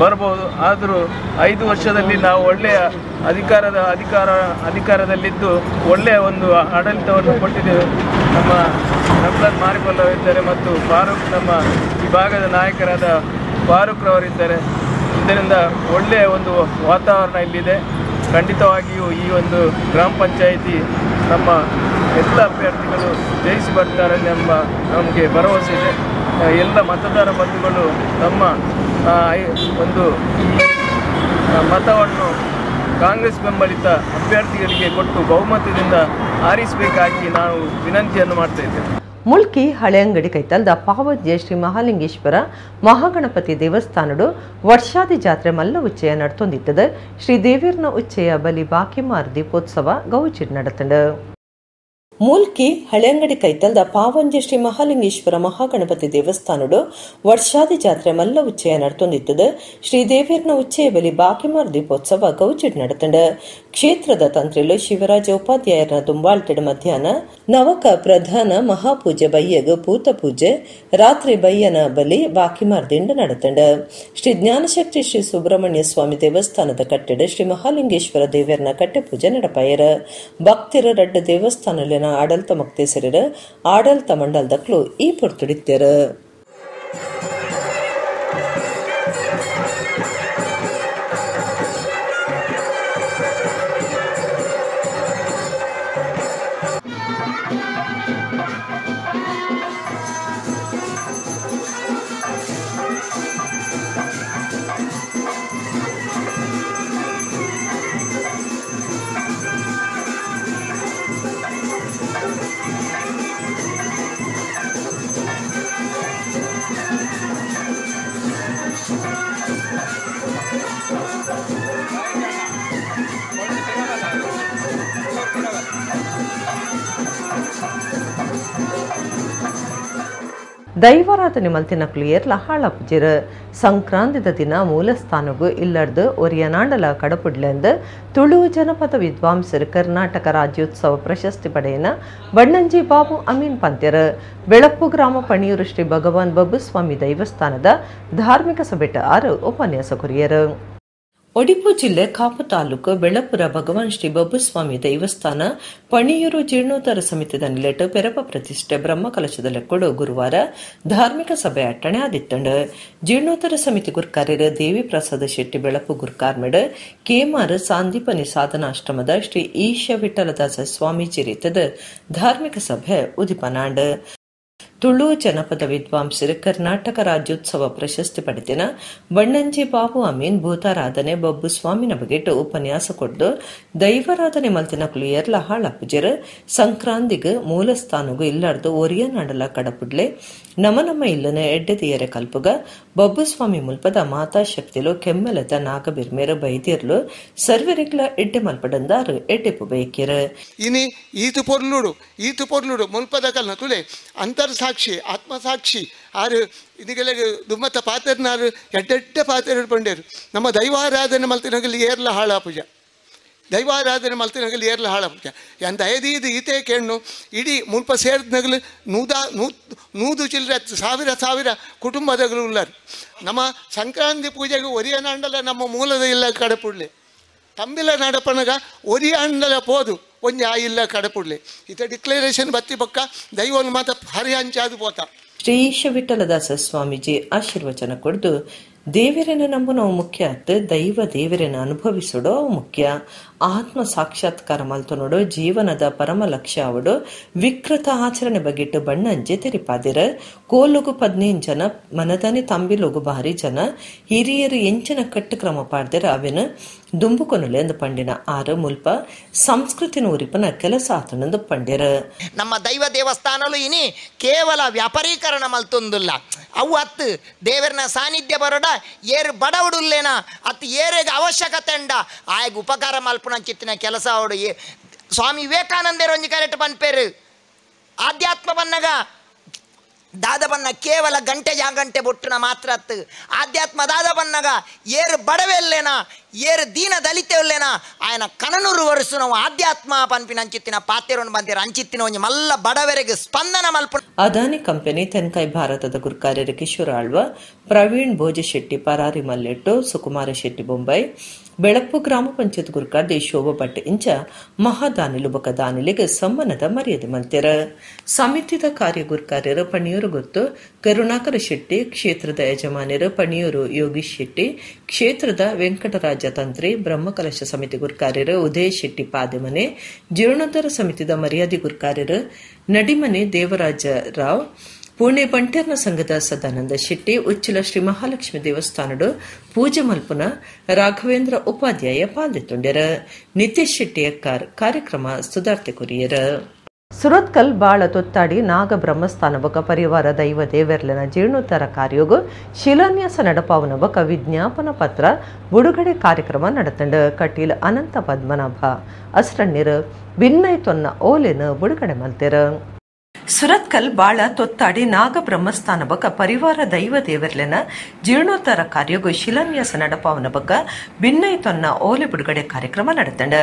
ಬರ್ಬೋದು, ಆದರೂ 5 ವರ್ಷದಲ್ಲಿ ನಾವು ಒಳ್ಳೆಯ ಅಧಿಕಾರದಲ್ಲಿದ್ದು ಒಳ್ಳೆಯ ಒಂದು ಆಡಳಿತವನ್ನು ಕೊಟ್ಟಿದ್ದೇವೆ. ನಮ್ಮ ರಮ್ಲಾನ್ ಮಾರಿಪಲ್ಲವರಿದ್ದಾರೆ ಮತ್ತು ಫಾರೂಕ್, ನಮ್ಮ ಈ ಭಾಗದ ನಾಯಕರಾದ ಫಾರೂಕ್ರವರಿದ್ದಾರೆ. ಇದರಿಂದ ಒಳ್ಳೆಯ ಒಂದು ವಾತಾವರಣ ಇಲ್ಲಿದೆ. ಖಂಡಿತವಾಗಿಯೂ ಈ ಒಂದು ಗ್ರಾಮ ಪಂಚಾಯಿತಿ ನಮ್ಮ ಎಲ್ಲ ಅಭ್ಯರ್ಥಿಗಳು ಜಯಿಸಿ ಬರ್ತಾರೆ ಎಂಬ ನಮಗೆ ಭರವಸೆ ಇದೆ. ಎಲ್ಲ ಮತದಾರ ಬಂಧುಗಳು ತಮ್ಮ ಒಂದು ಮತವನ್ನು ಕಾಂಗ್ರೆಸ್ ಬೆಂಬಲಿತ ಅಭ್ಯರ್ಥಿಗಳಿಗೆ ಕೊಟ್ಟು ಬಹುಮತದಿಂದ ಆರಿಸಬೇಕಾಗಿ ನಾವು ವಿನಂತಿಯನ್ನು ಮಾಡ್ತಾ ಇದ್ದೇವೆ. ಮುಲ್ಕಿ ಹಳೆಯಂಗಡಿ ಕೈತಲ್ದ ಪಾವಜ್ಯ ಶ್ರೀ ಮಹಾಲಿಂಗೇಶ್ವರ ಮಹಾಗಣಪತಿ ದೇವಸ್ಥಾನಡು ವರ್ಷಾದಿ ಜಾತ್ರೆ ಮಲ್ಲ ಉಚ್ಚಯ ನಡ್ತೊಂದಿತ್ತದ. ಶ್ರೀ ದೇವಿರ್ನ ಉಚ್ಚಯ ಬಲಿ ಬಾಕಿಮಾರ್ ದೀಪೋತ್ಸವ ಗೌಚಿಡ್ ನಡತಂಡು. ಮೂಲ್ಕಿ ಹಳೆಯಂಗಡಿ ಕೈತಲ್ದ ಪಾವಂಜೆ ಶ್ರೀ ಮಹಾಲಿಂಗೇಶ್ವರ ಮಹಾಗಣಪತಿ ದೇವಸ್ಥಾನಡು ವರ್ಷಾದಿ ಜಾತ್ರೆ ಮಲ್ಲ ಉಚ್ಚಯ ನಡ್ತೊಂದಿತ್ತದ. ಶ್ರೀ ದೇವಿರ್ನ ಉಚ್ಚಯ ಬಲಿ ಬಾಕಿಮಾರ್ ದೀಪೋತ್ಸವ ಗೌಚಿಡ್ ನಡತಂಡು. ಕ್ಷೇತ್ರದ ತಂತ್ರಿಲು ಶಿವರಾಜ ಉಪಾಧ್ಯಾಯರ ದುಂಬಾಳ್ತಿಡ ಮಧ್ಯಾಹ್ನ ನವಕ ಪ್ರಧಾನ ಮಹಾಪೂಜೆ ಬಯ್ಯಗ್ ಪೂತ ಪೂಜೆ ರಾತ್ರಿ ಬಯ್ಯನ ಬಲಿ ಬಾಕಿಮಾರ್ ದಿಂಡ ನಡತಂಡು. ಶ್ರೀ ಜ್ಞಾನಶಕ್ತಿ ಶ್ರೀ ಸುಬ್ರಹ್ಮಣ್ಯ ಸ್ವಾಮಿ ದೇವಸ್ಥಾನದ ಕಟ್ಟಡ ಶ್ರೀ ಮಹಾಲಿಂಗೇಶ್ವರ ದೇವರ್ನ ಕಟ್ಟೆ ಪೂಜೆ ನಡಪಾಯರ. ಭಕ್ತರ ರಡ್ಡ ದೇವಸ್ಥಾನಲಿನ ಆಡಳಿತ ಮಕ್ತೇಸರ ಆಡಳಿತ ಮಂಡಲದಕ್ಲು ಈ ಪೊರ್ತುಡಿತ್ತೆರ. ದೈವಾರಾಧನೆ ಮಲ್ತಿನಕ್ಲು ಏರ್ಲ ಹಾಳಪುಜಿರು. ಸಂಕ್ರಾಂತಿದ ದಿನ ಮೂಲಸ್ಥಾನಗೂ ಇಲ್ಲರ್ದು ಒರಿಯನಾಂಡಲ ಕಡಪುಡ್ಲೆಂದು ತುಳು ಜನಪದ ವಿದ್ವಾಂಸರು ಕರ್ನಾಟಕ ರಾಜ್ಯೋತ್ಸವ ಪ್ರಶಸ್ತಿ ಪಡೆಯನ ಬಣ್ಣಂಜಿ ಬಾಬು ಅಮೀನ್ ಪಂತ್ಯರು. ಬೆಳಪು ಗ್ರಾಮ ಪಣಿಯೂರು ಶ್ರೀ ಭಗವಾನ್ ಬಬ್ಬುಸ್ವಾಮಿ ದೈವಸ್ಥಾನದ ಧಾರ್ಮಿಕ ಸಭೆಟ ಆರು ಉಪನ್ಯಾಸ ಕೊರಿಯರು. ಒಡಿಪು ಜಿಲ್ಲೆ ಕಾಪು ತಾಲೂಕು ಬೆಳ್ಳಪುರ ಭಗವಾನ್ ಶ್ರೀ ಬಬ್ಬುಸ್ವಾಮಿ ದೇವಸ್ಥಾನ ಪಣಿಯೂರು ಜೀರ್ಣೋದ್ಧಾರ ಸಮಿತಿದ ನಿಲೆಟ್ ಪೆರಪ ಪ್ರತಿಷ್ಠೆ ಬ್ರಹ್ಮಕಲಶದ ಲೆಕ್ಕೊಡು ಗುರುವಾರ ಧಾರ್ಮಿಕ ಸಭೆ ಅಟ್ಟಣೆ ಆದಿತ್ತಂಡು. ಜೀರ್ಣೋದ್ಧಾರ ಸಮಿತಿ ಗುರ್ಕಾರ್ಯರು ದೇವಿ ಪ್ರಸಾದ ಶೆಟ್ಟಿ ಬೆಳಪು ಗುರ್ಕಾರ್ಮೆಡ್ ಕೇಮಾರು ಸಾಂದೀಪನಿ ಸಾಧನಾಶ್ರಮದ ಶ್ರೀ ಈಶ ವಿಠಲದಾಸ ಸ್ವಾಮೀಜಿ ರೀತದ ಧಾರ್ಮಿಕ ಸಭೆ ಉದಿಪನಾಂಡ್. ತುಳು ಜನಪದ ವಿದ್ವಾಂಸರು ಕರ್ನಾಟಕ ರಾಜ್ಯೋತ್ಸವ ಪ್ರಶಸ್ತಿ ಪಡೆದಿನ ಬಣ್ಣಂಜಿ ಬಾಬು ಅಮೀನ್ ಭೂತಾರಾಧನೆ ಬಬ್ಬು ಸ್ವಾಮಿನ ಬಗೆಟ್ ಉಪನ್ಯಾಸ ಕೊಡ್ದು ದೈವಾರಾಧನೆ ಮಲ್ತಿನಕುಲು ಎರ್ಲ ಹಾಳಪುಜರು. ಸಂಕ್ರಾಂತಿಗ್ ಮೂಲಸ್ಥಾನಗು ಇಲ್ಲಾರ್ದು ಒರಿಯನಾಡಲ ಕಡಪುಡ್ಲೆ ನಮ ನಮ್ಮ ಇಲ್ಲನ ಎಡ್ಡೆದಿಯರೆ ಕಲ್ಪುಗ ಬಬ್ಬುಸ್ವಾಮಿ ಮುಲ್ಪದ ಮಾತಾ ಶಕ್ತಿಲು ಕೆಮ್ಮೆಲದ ನಾಗಬಿರ್ಮೇರು ಬೈದಿರ್ಲು ಸರ್ವರಿಗ್ಲ ಎಡ್ಡೆ ಮಲ್ಪಡಂದಾರು ಎಡ್ಡೆಪು ಬೇಕಿರು. ಇನಿ ಈತು ಪೊರ್ಲುಡು ಈತು ಪೊರ್ಲುಡು ಮುಲ್ಪದ ಕಲ್ನ ತುಲೆ ಅಂತರ್ಸಾಕ್ಷಿ ಆತ್ಮಸಾಕ್ಷಿ ಆರು ಇದಕ್ಕೆಲ್ಲ ದುಮ್ಮತ್ತ ಪಾತ್ರನಾರು ಎಡ್ಡೆಡ್ಡೆ ಪಾತ್ರ ಪಂಡೇರು. ನಮ್ಮ ದೈವಾರಾಧನೆ ಮಲ್ತಿನಗಲಿ ಏರ್ಲ ಹಾಳಾಪುಜ, ದೈವಾರಾಧನೆ ಮಲ್ತಿನಗಲಿ ಏರ್ಲ ಹಾಳಾಪುಜ ಎಂತ ಐದೀದು ಈತೆ ಕೆಣ್ಣು ಇಡೀ ಮುಲ್ಪ ಸೇರಿದ ನೂದಾ ನೂದು ಚಿಲ್ಲರೆ ಸಾವಿರ ಸಾವಿರ ಕುಟುಂಬದಗಳು ಉಳ್ಳಾರು. ನಮ್ಮ ಸಂಕ್ರಾಂತಿ ಪೂಜೆಗೆ ಒರಿಯನಾಂಡಲ ನಮ್ಮ ಮೂಲದ ಇಲ್ಲ ಕಡಪುಡ್ಲೆ ತಂಬಿಲ ನಡಪನಗ ಒರಿಯಾಂಡಲ ಪೋದು ಒಂಜಿ ಆ ಇಲ್ಲ ಕಡಪುಡ್ಲೆ ಇತ ಡಿಕ್ಲರೇಷನ್ ಬತ್ತಿ ಪಕ್ಕ ದೈವನ ಮಾತ ಹರಿಹಂಚಾದು ಪೋತ. ಶ್ರೀ ವಿಠಲದಾಸ ಸ್ವಾಮೀಜಿ ಆಶೀರ್ವಚನ ಕೊಡ್ದು ದೇವರನ್ನು ನಂಬುನವು ಮುಖ್ಯ ಅತ್ತು ದೈವ ದೇವರನ್ನು ಅನುಭವಿಸೋಡು ಅವು ಮುಖ್ಯ. ಆತ್ಮ ಸಾಕ್ಷಾತ್ಕಾರ ಮಲ್ತೊನೋಡು ಜೀವನದ ಪರಮ ಲಕ್ಷ್ಯ ಅವಡು ವಿಕೃತ ಆಚರಣೆ ಬಗ್ಗಿಟ್ಟು ಬಣ್ಣಂಜೆ ತೆರಿಪಾದಿರ. ಕೋಲುಗು 15 ಜನ ಮನದಾನಿ ತಂಬಿಲುಗು ಭಾರಿ ಜನ ಹಿರಿಯರು ಎಂಚಿನ ಕಟ್ಟು ಕ್ರಮ ಪಾಡ್ದಿರ ಅವಿನ ದುಂಬುಕೊನುಲೆ ಎಂದು ಪಂಡಿನ ಆರು ಮುಲ್ಪ ಸಂಸ್ಕೃತಿನ ಉರಿಪನ ಕೆಲಸ ಆತನಂದು ಪಂಡಿರ. ನಮ್ಮ ದೈವ ದೇವಸ್ಥಾನಲು ಇನಿ ಕೇವಲ ವ್ಯಾಪಾರೀಕರಣ ಮಲ್ತೊಂದುಲ್ಲ ಅವು ಅತ್ತು ದೇವರನ ಸಾನ್ನಿಧ್ಯ ಬರೋಡ ಏರು ಬಡವಡುಲ್ಲೇನ ಅತ್ತು ಏರೆಗೆ ಅವಶ್ಯಕತೆ ಉಂಡ ಆಯಗ ಉಪಕಾರ ಮಲ್ಪುನಂಚಿತ್ತಿನ ಕೆಲಸ ಅವಡು. ಸ್ವಾಮಿ ವಿವೇಕಾನಂದರು ಒಂಜಿ ಕರೆಕ್ಟ್ ಪನ್ಪೇರು ಆಧ್ಯಾತ್ಮ ಬನ್ನಗ ದಾದ ಬನ್ನ ಕೇವಲ ಗಂಟೆ ಜಾಗಂಟೆ ಬೊಟ್ಟುನ ಮಾತ್ರ ಅತ್ತು ಆಧ್ಯಾತ್ಮ ದಾದ ಬನ್ನಗ ಏರು ಬಡವೆಲ್ಲೇನ ಏರು ದೀನ ದಲಿತೆಲ್ಲೇನ ಆಯನ ಕಣನೂರು ವರ್ಷ ನಾವು ಆಧ್ಯಾತ್ಮ ಪನ್ಪಿನ ಅಂಚಿತ್ತಿನ ಪಾತೆರನ್ನು ಬಂದಿರ ಅಂಚಿತ್ತಿನ ಒಂಜಿ ಮಲ್ಲ ಬಡವರೆಗೆ ಸ್ಪಂದನ ಮಲ್ಪ. ಅದಾನಿ ಕಂಪನಿ ತೆನ್ಕಾಯಿ ಭಾರತದ ಗುರ್ಕಾರ್ಯರು ಕಿಶೋರ್ ಆಳ್ವ, ಪ್ರವೀಣ್ ಭೋಜಶೆಟ್ಟಿ ಪರಾರಿ ಮಲ್ಲೆಟ್ಟು, ಸುಕುಮಾರ ಶೆಟ್ಟಿ ಬೊಂಬೈ, ಬೆಳಪು ಗ್ರಾಮ ಪಂಚಾಯತ್ ಗುರುಕಾರ್ದಿ ಶೋಭಾ ಭಟ್ ಇಂಚ ಮಹಾದಾನಿಲು ಬೊಕ ದಾನಿಲಿಗೆ ಸಮ್ಮಾನದ ಮರ್ಯಾದೆ ಮಲ್ತೆರ. ಸಮಿತಿದ ಕಾರ್ಯಗುರ್ಕಾರ್ಯರು ಪಣಿಯೂರು ಗೊತ್ತು ಕರುಣಾಕರ ಶೆಟ್ಟಿ, ಕ್ಷೇತ್ರದ ಯಜಮಾನ್ಯರು ಪಣಿಯೂರು ಯೋಗೀಶ್ ಶೆಟ್ಟಿ, ಕ್ಷೇತ್ರದ ವೆಂಕಟರಾಜ ತಂತ್ರಿ, ಬ್ರಹ್ಮಕಲಶ ಸಮಿತಿ ಗುರ್ಕಾರ್ಯರು ಉದಯ ಶೆಟ್ಟಿ ಪಾದೆಮನೆ, ಜೀರ್ಣೋದ್ಧಾರ ಸಮಿತಿದ ಮರ್ಯಾದೆ ಗುರ್ಕಾರ್ಯರು ನಡಿಮನೆ ದೇವರಾಜ ರಾವ್, ಪುಣೆ ಬಂಟೆರ್ನ ಸಂಘದ ಸದಾನಂದ ಶೆಟ್ಟಿ ಉಚ್ಚಿಲ ಶ್ರೀ ಮಹಾಲಕ್ಷ್ಮಿ ದೇವಸ್ಥಾನಡು ಪೂಜೆ ಮಲ್ಪುನ ರಾಘವೇಂದ್ರ ಉಪಾಧ್ಯಾಯ ಪಾಲ್ದಿತ್ತುಂಡೆರ. ನಿತೇಶ್ ಶೆಟ್ಟಿ ಎಕ್ಕಾರ್ ಕಾರ್ಯಕ್ರಮ ಸುಧಾರ್ತೆ ಕೊರಿಯರ. ಸುರತ್ಕಲ್ ಬಾಳ ತೊತ್ತಾಡಿ ನಾಗ ಬ್ರಹ್ಮಸ್ಥಾನ ಬೊಕ ಪರಿವಾರ ದೈವ ದೇವೆರ್ಲೆನ ಜೀರ್ಣೋದ್ಧಾರ ಕಾರ್ಯೋಗು ಶಿಲಾನ್ಯಾಸ ನಡಪಾವನ ಬೊಕ ವಿಜ್ಞಾಪನ ಪತ್ರ ಬಿಡುಗಡೆ ಕಾರ್ಯಕ್ರಮ ನಡೆತಂಡು. ಕಟೀಲ್ ಅನಂತ ಪದ್ಮನಾಭ ಅಸ್ರಣ್ಯರು ಭಿನ್ನೈತೊನ್ನ ಓಲೆನ ಬಿಡುಗಡೆ ಮಲ್ತೆರ. ಸುರತ್ಕಲ್ ಬಾಳ ತೊತ್ತಾಡಿ ನಾಗ ಬ್ರಹ್ಮಸ್ಥಾನ ಬೊಕ ಪರಿವಾರ ದೈವ ದೇವರ್ಲೆನ ಜೀರ್ಣೋದ್ಧಾರ ಕಾರ್ಯಗೂ ಶಿಲಾನ್ಯಾಸ ನಡಪಾವನ ಬೊಕ ಭಿನ್ನೈತೊನ್ನ ಓಲೆ ಬಿಡುಗಡೆ ಕಾರ್ಯಕ್ರಮ ನಡೆತಂಡ.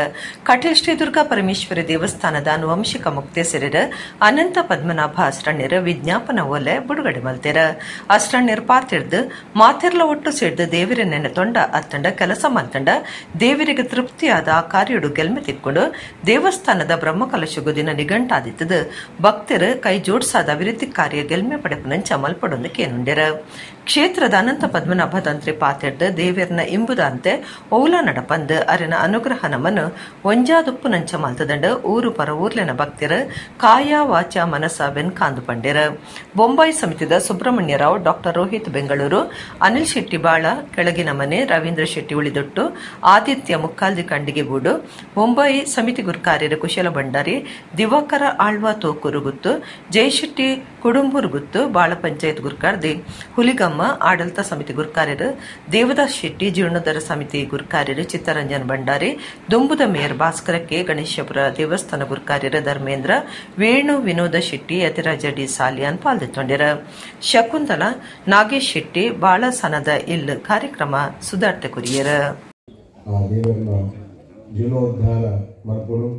ಕಟೀಲ್ ಶ್ರೀ ದುರ್ಗಾ ಪರಮೇಶ್ವರಿ ದೇವಸ್ಥಾನದ ಅನುವಂಶಿಕ ಮುಕ್ತೇಸರರ ಅನಂತ ಪದ್ಮನಾಭ ಅಸ್ರಣ್ಯರ ವಿಜ್ಞಾಪನ ಓಲೆ ಬಿಡುಗಡೆ ಮಲ್ತೆರ. ಅಸ್ರಣ್ಯರ್ ಪಾತಿರ್ದು ಮಾತೆರ್ಲ ಒಟ್ಟು ಸೇರ್ದು ದೇವರ ನೆನೆ ತೊಂಡ ಅತ್ತಂಡ ಕೆಲಸ ಮಲ್ತಂಡ ದೇವರಿಗೆ ತೃಪ್ತಿಯಾದ ಆ ಕಾರ್ಯಡು ಗೆಲ್ಮೆ ತಿಕ್ಕೊಂಡು ದೇವಸ್ಥಾನದ ಬ್ರಹ್ಮಕಲಶಗು ದಿನ ನಿಘಂಟಾದಿತ್ತದು ಭಕ್ತರು ಕೈ ಜೋಡಿಸಾದ ಅಭಿವೃದ್ಧಿ ಕಾರ್ಯ ಗೆಲ್ಮೆ ಪಡೆಪುನಂಚ ಮಲ್ಪಡೊಂದು ಕೇನುಂಡೆರ. ಕ್ಷೇತ್ರದ ಅನಂತ ಪದ್ಮನಾಭ ತಂತ್ರಿ ಪಾತೆರ್ದು ದೇವೆರ್ನ ಇಂಬುದಂತೆ ಓಲ ನಡಪಂದು ಅರೆನ ಅನುಗ್ರಹ ನಮನು ಒಂಜಾದುಪ್ಪುನಂಚ ಮಲ್ತದಂಡು ಊರು ಪರ ಊರ್ಲೆನ ಭಕ್ತಿರ ಕಾಯ ವಾಚ ಮನಸ ಬೆನ್ಕಾಂದು ಪಂಡೆರ. ಬೊಂಬಾಯಿ ಸಮಿತಿದ ಸುಬ್ರಹ್ಮಣ್ಯ ರಾವ್, ಡಾಕ್ಟರ್ ರೋಹಿತ್ ಬೆಂಗಳೂರು, ಅನಿಲ್ ಶೆಟ್ಟಿ ಬಾಳ ಕೆಳಗಿನ ಮನೆ, ರವೀಂದ್ರ ಶೆಟ್ಟಿ ಉಳಿದೊಟ್ಟು, ಆದಿತ್ಯ ಮುಕ್ಕಾಲ್ದಿ ಕಂಡಿಗೆಗೂಡು, ಬೊಂಬಾಯಿ ಸಮಿತಿ ಗುರ್ಕಾರ್ಯರ ಕುಶಲ ಭಂಡಾರಿ, ದಿವಾಕರ ಆಳ್ವ ತೋಕೂರು ಗುತ್ತು, ಜಯಶೆಟ್ಟಿ ಕುಡುಂಬೂರು ಗುತ್ತು, ಬಾಳ ಪಂಚಾಯತ್ ಗುರ್ಕಾರ್ದಿ ಹುಲಿಗಮ್ಮ, ಆಡಳಿತ ಸಮಿತಿ ಗುರ್ಕಾರ್ಯರು ದೇವದಾಸ್ ಶೆಟ್ಟಿ, ಜೀರ್ಣೋದ್ಧಾರ ಸಮಿತಿ ಗುರ್ಕಾರ್ಯರು ಚಿತ್ತರಂಜನ್ ಭಂಡಾರಿ, ದುಂಬುದ ಮೇಯರ್ ಭಾಸ್ಕರ ಕೆ, ಗಣೇಶಪುರ ದೇವಸ್ಥಾನ ಗುರ್ಕಾರ್ಯರು ಧರ್ಮೇಂದ್ರ, ವೇಣು ವಿನೋದ ಶೆಟ್ಟಿ, ಯತಿರಾಜ ಡಿ ಸಾಲಿಯಾನ್ ಪಾಲ್ದಿತ್ತೊಂಡಿರ. ಶಕುಂತಲ ನಾಗೇಶ್ ಶೆಟ್ಟಿ ಬಾಳ ಸನದ ಇಲ್ ಕಾರ್ಯಕ್ರಮ ಸುಧಾರ್ತೆ ಕುರಿಯರ. ಜೀರ್ಣೋದ್ಧಾರ ಮಲ್ಪಡು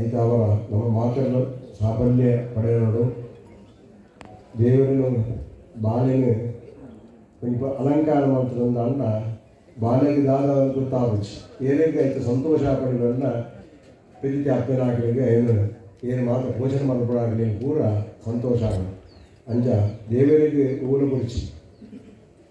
ಐತಾವರ ನಮ್ಮ ಮಾತನ್ನು ಸಾಫಲ್ಯ ಪಡೆಯಲು ದೇವರನ್ನು ಬಾಲೆನು ಒಂಜಿ ಅಲಂಕಾರ ಮಾಡ್ತದಂದ ಅಣ್ಣ ಬಾಲೆಗೆ ದಾದ ಗೊತ್ತಾಗುಚ್ಚಿ ಏನೇಗೆ ಆಯ್ತು ಸಂತೋಷ ಪಡೆಗಳನ್ನ ಪ್ರೀತಿ ಅಪ್ಪನಾಗಲಿಗೆ ಏನು ಏನು ಮಾತ್ರ ಪೋಷಣೆ ಮಲ್ಪಡಾಗಲಿ ಪೂರ ಸಂತೋಷ ಆಗ ಅಂಜ ದೇವರಿಗೆ ಊರ ಗುರುಚಿ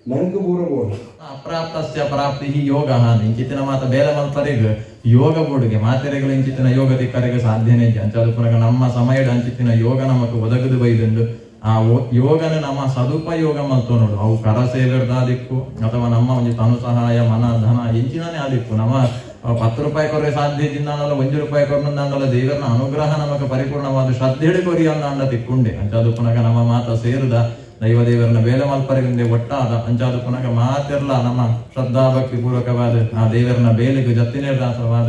ನಂಗೆ ಪೂರ ಬೋಡು ಅಪ್ರಾಪ್ತಸ್ಯ ಪ್ರಾಪ್ತಿ ಯೋಗ ಇಂಚಿತ್ತಿನ ಮಾತ ಬೇಲೆ ಮಲ್ಪರೆಗ್ ಯೋಗ ಬೋಡುಗೆ ಮಾತೆರೆಗಳು ಇಂಚಿತ್ತಿನ ಯೋಗ ದಿಕ್ಕರೆಗೆ ಸಾಧ್ಯನೇ ಅಂಚಾದ ಪುನಗ ನಮ್ಮ ಸಮಯದ ಅಂಚಿತ್ತಿನ ಯೋಗ ನಮಕ್ ಒದಗದು ಬೈದುಂಡು. ಆ ಯೋಗನ ನಮ್ಮ ಸದುಪಯೋಗ ಮಲ್ತೋ ನೋಡು ಅವು ಕರ ಸೇವೆರ್ದಾದಿಕ್ಕು ಅಥವಾ ನಮ್ಮ ಒಂಜಿ ತನು ಸಹಾಯ ಮನ ಧನ ಇಂಚಿನೇ ಆದಿಕ್ಕು ನಮ್ಮ 10 ರೂಪಾಯಿ ಕೊರೆ ಸಾಧ್ಯ ಜಿಂದಾನಲ್ಲ 1 ರೂಪಾಯಿ ಕೊರ್ನಂದಾಂಡಲ ದೇವರನ ಅನುಗ್ರಹ ನಮಕ್ ಪರಿಪೂರ್ಣವಾದ ಶ್ರದ್ಧೆಡು ಕೊರಿಯಂದಾಂಡ ತಿಕ್ಕೊಂಡೆ. ಅಂಚಾದ ಪುನಗ ನಮ್ಮ ಮಾತ ಸೇರುದ ದೈವ ದೇವರನ್ನ ಬೇಲೆ ಮಲ್ಪರೆಗಿಂದೆ ಒಟ್ಟಾದ ಅಂಚಾದ ಪುನಗ ಮಾತೆರ್ಲ ನಮ್ಮ ಶ್ರದ್ಧಾ ಭಕ್ತಿ ಪೂರ್ವಕವಾದ ಆ ದೇವರನ್ನ ಬೇಲೆಗೆ ಜತ್ತಿನೇರ್ದಾಸವಾದ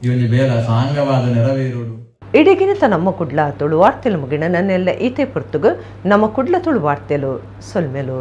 ಈ ಒಂಜಿ ಬೇಲ ಸಾಂಗವಾದ ನೆರವೇರುಡು. ಇಡೀಗಿನಿತ ನಮ್ಮ ಕುಡ್ಲ ತುಳು ವಾರ್ತೆಲು ಮುಗಿಣ ನನ್ನೆಲ್ಲ ಈತೆ ಪುರ್ತುಗು ನಮ್ಮ ಕುಡ್ಲ ತುಳು ವಾರ್ತೆಲು ಸೊಲ್ಮೆಲು.